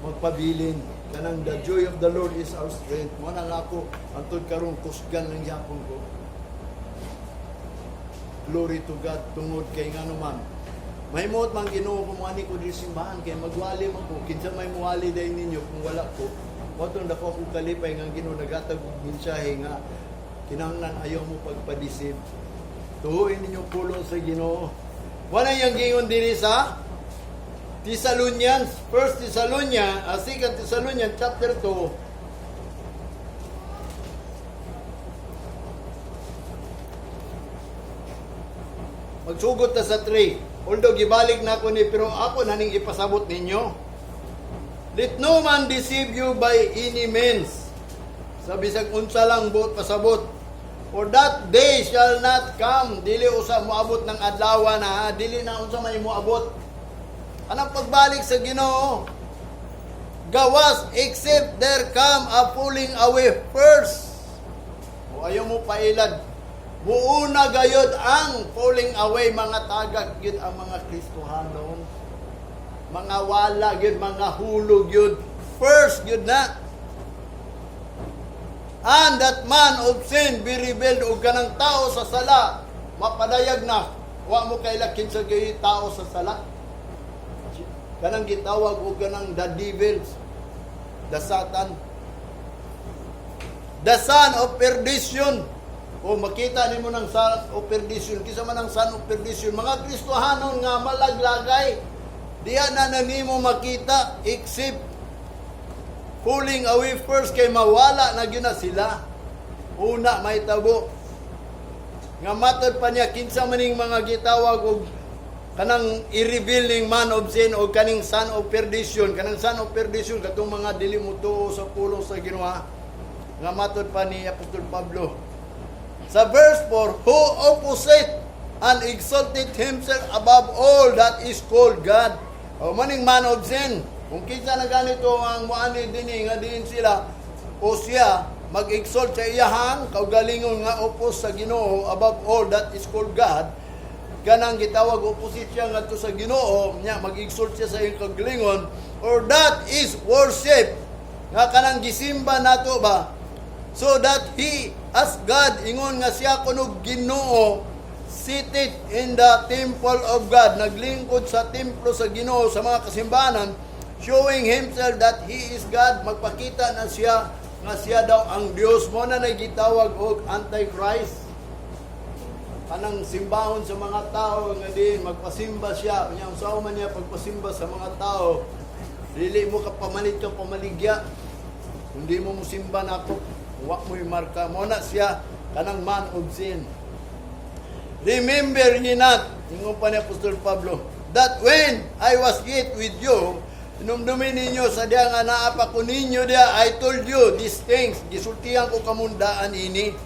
magpabilin. Kanang the joy of the Lord is our strength. Mo na nga ako antud karon kusgan lang gyapon ko. Glory to God tungod kay ngano man mahimot man Ginoo kung muani ko diri simbahan kay magwali man ko, kinsa may muwali dai ninyo kung wala ko. Mao tong dako akong kalipay nga ang Ginoo naghatag og mensahe nga kinahanglan ayaw mo pagpa-deceive. Tuhuin ninyo pulong sa Ginoo. Wala yang gingon diri sa Thessalonians, First Thessalonians, Second Thessalonians chapter 2. Magsugot ta sa 3. Although gibalik na ako ni, pero ako na ning ipasabot ninyo. Let no man deceive you by any means. Sa bisag unsa lang buot pasabot. For that day shall not come. Dili usa moabot ng adlaw na, ha? Dili na unsa may moabot. Anang pagbalik sa Ginoo? Gawas except there come a falling away first. O ayaw mo pailad. Muuna gayod ang falling away, mga tagak gyud ang mga Kristohanon. Mga wala gyud, mga hulog gyud. First gyud na. And that man of sin be revealed, og kanang tao sa sala mapadayag na. Wa mo kaila kinsa gyud tao sa sala. Kanang gitawag og kanang the devils, the Satan. The son of perdition. O makita nimo ng son of perdition. Kinsa man ang son of perdition? Mga Kristohanon nga malaglagay. Diya na na nimo makita except falling away first, kay mawala na gyud na sila. Una may tabo. Nga matod pa niya, kinsa maning mga gitawag og kanang i-reveal ning man of sin o kaning son of perdition? Kanang son of perdition, katong mga dili mo tuo sa pulong sa Ginoo. Nga matod pa ni Apostol Pablo sa verse 4, who opposite and exalted himself above all that is called God. O maning man of sin, kung kinsa na ganito ang muani dinhi nga diin sila o siya mag-exalt sa iyahang kaugalingon nga opos sa Ginoo, above all that is called God, kanang gitawag opposite siya ngadto sa Ginoo nya, mag-exalt siya sa iyang kaugalingon, or that is worship, nga kanang gisimba nato ba, so that he as God, ingon nga siya kuno Ginoo, seated in the temple of God, naglingkod sa templo sa Ginoo, sa mga kasimbahanan, showing himself that he is God. Magpakita na siya nga siya daw ang Dios. Mo na gitawag og Antichrist, kanang simbahon sa mga tao, nga din magpasimba siya. Unya unsa man niya pagpasimba sa mga tao, dili mo ka pamalit ka pamaligya, hindi mo musimba nako, wa mo'y marka. Mo na siya kanang man of sin. Remember ye not, ingon pa ni Apostol Pablo, that when I was yet with you, inumdumin ninyo sa diya nga naa pa ko ninyo diya, I told you these things, gisultihan ko kamundaan ini.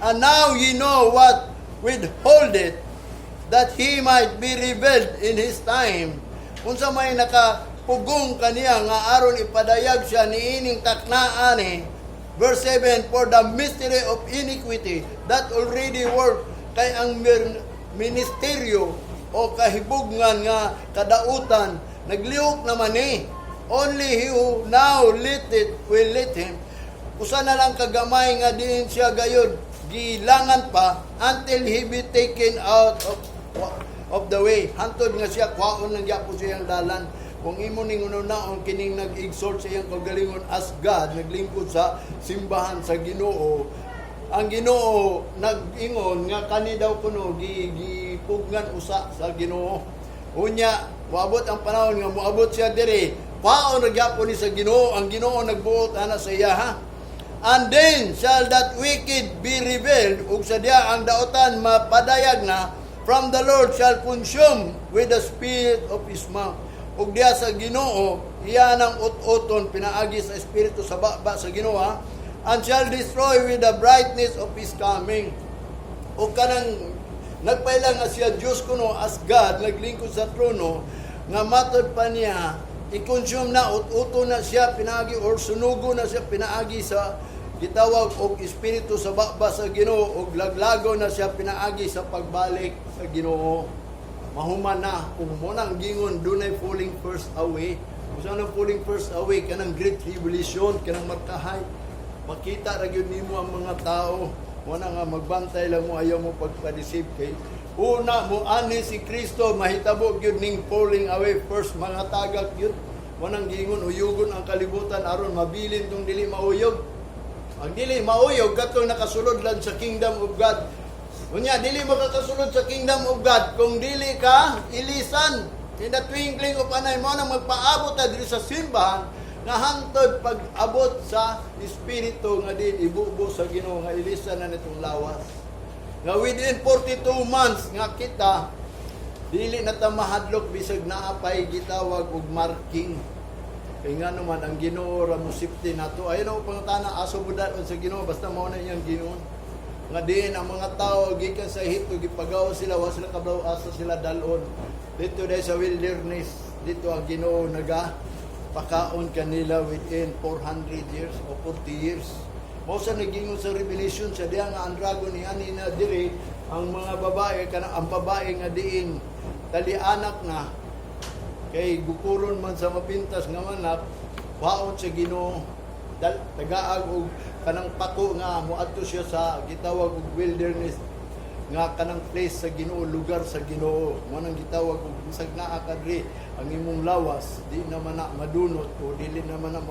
And now ye know what withhold it, that he might be revealed in his time. Unsa may nakapugong kaniya nga aron ipadayag siya niining taknaan eh. Verse 7, for the mystery of iniquity that already work, kay ang ministeryo o kahibugnan nga kadautan naglihok naman eh. Only he who now let it will let him. Usa na lang kagamay nga diin siya gayud gilangan pa, until he be taken out of the way. Hantod nga siya kwaon lang gyapon sa iyang dalan. Kung imo ning unaon kining nag-exalt sa iyang kaugalingon as God, naglingkod sa simbahan sa Ginoo, ang Ginoo nag-ingon nga kani daw kuno gipugnan usa sa Ginoo. Unya moabot ang panahon nga moabot siya diri, kwaon ra gyapon ni sa Ginoo. Ang Ginoo nagbuot ana sa iya ha. And then shall that wicked be revealed, ug sa diya ang dautan mapadayag na, from the Lord shall consume with the spirit of his mouth. Ug diya sa Ginoo, iya nang ut-uton pinaagi sa espiritu sa baba sa Ginoo, ha? And shall destroy with the brightness of his coming. O kanang nagpaila nga siya Diyos kuno as God, naglingkod sa trono, nga matod pa niya, i-consume na, ut-uto na siya pinaagi or sunugo na siya pinaagi sa gitawag og espiritu sa baba sa Ginoo, og laglago na siya pinaagi sa pagbalik sa Ginoo. Mahuman na. Kung mo nang gingon dunay falling first away. Kung saan ang falling first away, kanang great tribulation, kanang markahay, makita ra gyud nimo ang mga tao. Mo na nga magbantay lang mo, ayaw mo pagpa-deceive, kay una mo ani si Kristo, mahitabo gyud ning falling away first, mga tagak gyud. Mo nang giingon uyugon ang kalibutan aron mabilin tong dili mauyog. Ang dili mauyog, katong nakasulod lang sa kingdom of God. Unya dili makakasulod sa kingdom of God kung dili ka ilisan in the twinkling of an eye. Mo nang magpaabot ta diri sa simbahan nga hantod pag-abot sa espiritu nga din ibubo sa Ginoo nga ilisan na nitong lawas. Nga within 42 months nga kita dili na ta mahadlok bisag naa pay gitawag og marking. Kay nga naman ang Ginoo ra mo safety nato. Ayo na pangutana aso budat sa Ginoo, basta mao na iyang Ginoo. Nga diin ang mga tao gikan sa Ehipto, gipagawa sila, wa sila kabalo asa sila dalon. Dito dahil sa wilderness, dito ang Ginoo naga pakaon kanila within 400 years o 40 years. Mao sa nagingon sa Revelation sa diya nga ang dragon ni ani na diri ang mga babae, kana ang babae nga diin talianak na kay gukuron man sa mapintas nga manap, kwaon sa Ginoo, tagaag og kanang pako nga moadto siya sa gitawag og wilderness nga kanang place sa Ginoo, lugar sa Ginoo. Mo nang gitawag og bisag naa ka diri, ang imong lawas di naman na madunot o dili naman na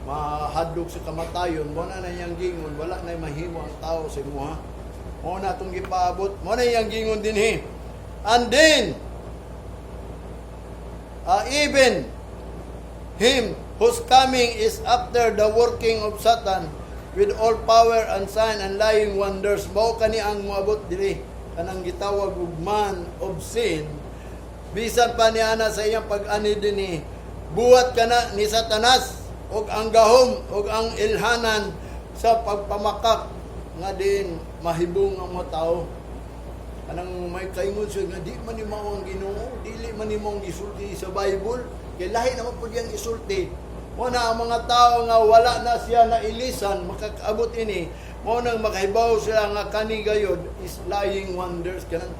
Mahadlok sa kamatayon, mo na iyang gingon, wala na mahimo ang tao sa imuha. Mo na itong gipaabot, mo na iyang gingon dinhi. And then, even him whose coming is after the working of Satan with all power and sign and lying wonders. Mao kani ang moabot diri, kanang gitawag og man of sin. Bisan pa niya na sa iyang pag-ani dinhi, buhat kana ni Satanas og ang gahom og ang ilhanan sa pagpamakak nga din mahibong ang mga tao. Kanang may kaingon siya nga di man ni mao ang Ginoo, dili man ni mao ang gisulti sa Bible, kay lahi naman pud yang isulti. Mo na ang mga tao nga wala na siya na ilisan makakaabot ini, mo nang makahibaw sila nga kani gayod is lying wonders, kanang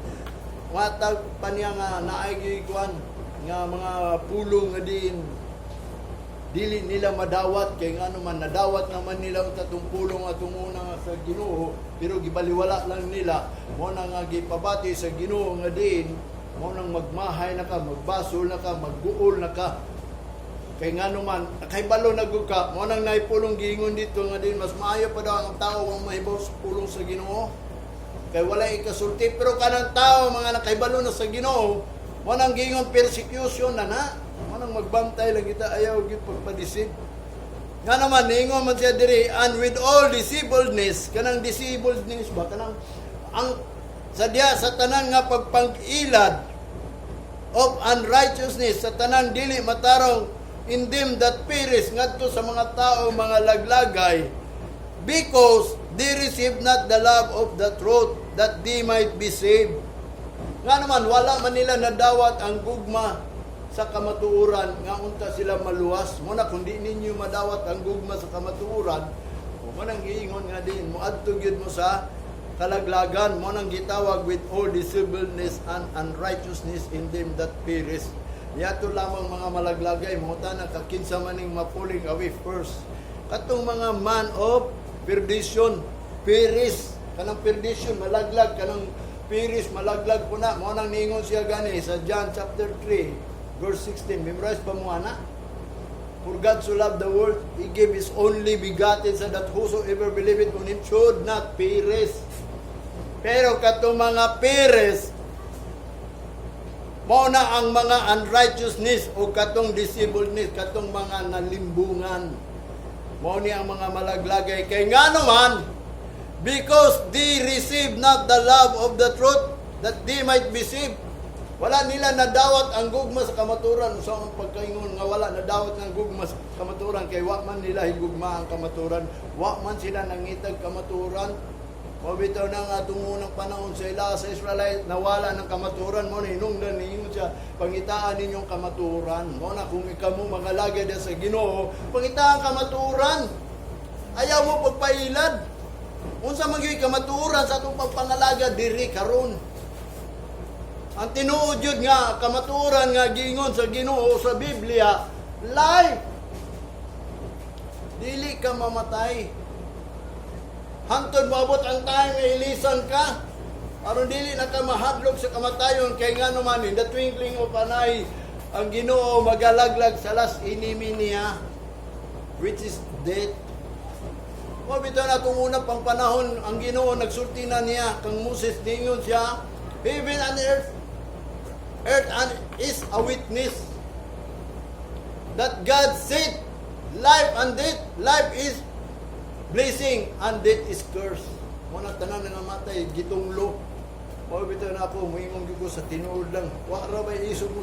matag pa niya nga naay gikuan nga mga pulong nga diin dili nila madawat, kay ngano man nadawat naman nila ang tatong pulong atong una nga sa Ginoo, pero gibaliwala lang nila. Mo na nga gipabati sa Ginoo nga diin mo nang magmahay na ka, magbasol na ka, magguol na ka, kay ngano man kahibalo na gud ka. Mo nang naipulong giingon dito nga din mas maayo pa daw ang tao ang mahibaw sa pulong sa Ginoo kay wala ikasulti. Pero kanang tao mga nakahibalo na sa Ginoo, mo nang giingon persecution na na. Mo nang magbantay lang kita, ayaw gyud pagpa-deceive. Nga naman, niingon man siya diri, and with all deceivableness, kanang deceivableness ba, kanang ang sa diya sa tanan nga pagpang-ilad of unrighteousness, sa tanan dili matarong, in them that perish, ngadto sa mga tao mga laglagay, because they receive not the love of the truth that they might be saved. Nga naman, wala man nila nadawat ang gugma sa kamatuoran nga unta sila maluwas. Mo na kung di ninyo madawat ang gugma sa kamatuoran, mo nang giingon nga din moadto gyud mo sa kalaglagan. Mo nang gitawag with all deceivableness and unrighteousness in them that perish. Yato lamang mga malaglagay mo na kakinsa maning ma-falling away first. Katong mga man of perdition, perish, kanang perdition, malaglag, kanang perish, malaglag po na. Mo nang niingon siya gani sa John chapter 3 verse 16. Memorize pa mo ana? For God so loved the world, He gave His only begotten so that whosoever believeth on Him should not perish. Pero katong mga perish, mao na ang mga unrighteousness o katong deceivableness, katong mga nalimbungan. Mao ni ang mga malaglagay. Kay ngano man, because they receive not the love of the truth that they might be saved. Wala nila nadawat ang gugma sa kamaturan. Sa ang pagkaingon nga wala nadawat ng gugma sa kamaturan, kay wa man nila higugma ang kamaturan. Wa man sila nangitag kamaturan. Mao bitaw na nga atong unang panahon sa ila sa Israelite, nawala ng kamaturan. Mo na hinungdan ninyo siya, pangitaan ninyong kamaturan. Mo na kung ikaw mo mga lagay sa Ginoo, pangitaan kamaturan. Ayaw mo pagpailad. Unsa man gyud kamaturan sa atong pagpangalaga diri karon? Ang tinuod yun nga kamaturan nga giingon sa Ginoo sa Biblia, life. Dili ka mamatay. Hantod moabot ang time nga ilisan ka. Aron dili na ka mahadlok sa kamatayon, kay nga naman in the twinkling of an eye ang Ginoo magalaglag sa last enemy niya, which is death. Mo bitaw na itong una pang panahon, ang Ginoo nagsulti na niya kang Moses, ningon siya, "Heaven and earth, earth and is a witness that God said, life and death, life is blessing and death is curse." Mo na tanan nga matay gitunglo. Mao bitaw na ako muingon gyud ko sa tinuod lang. Wa ra bay isog mo.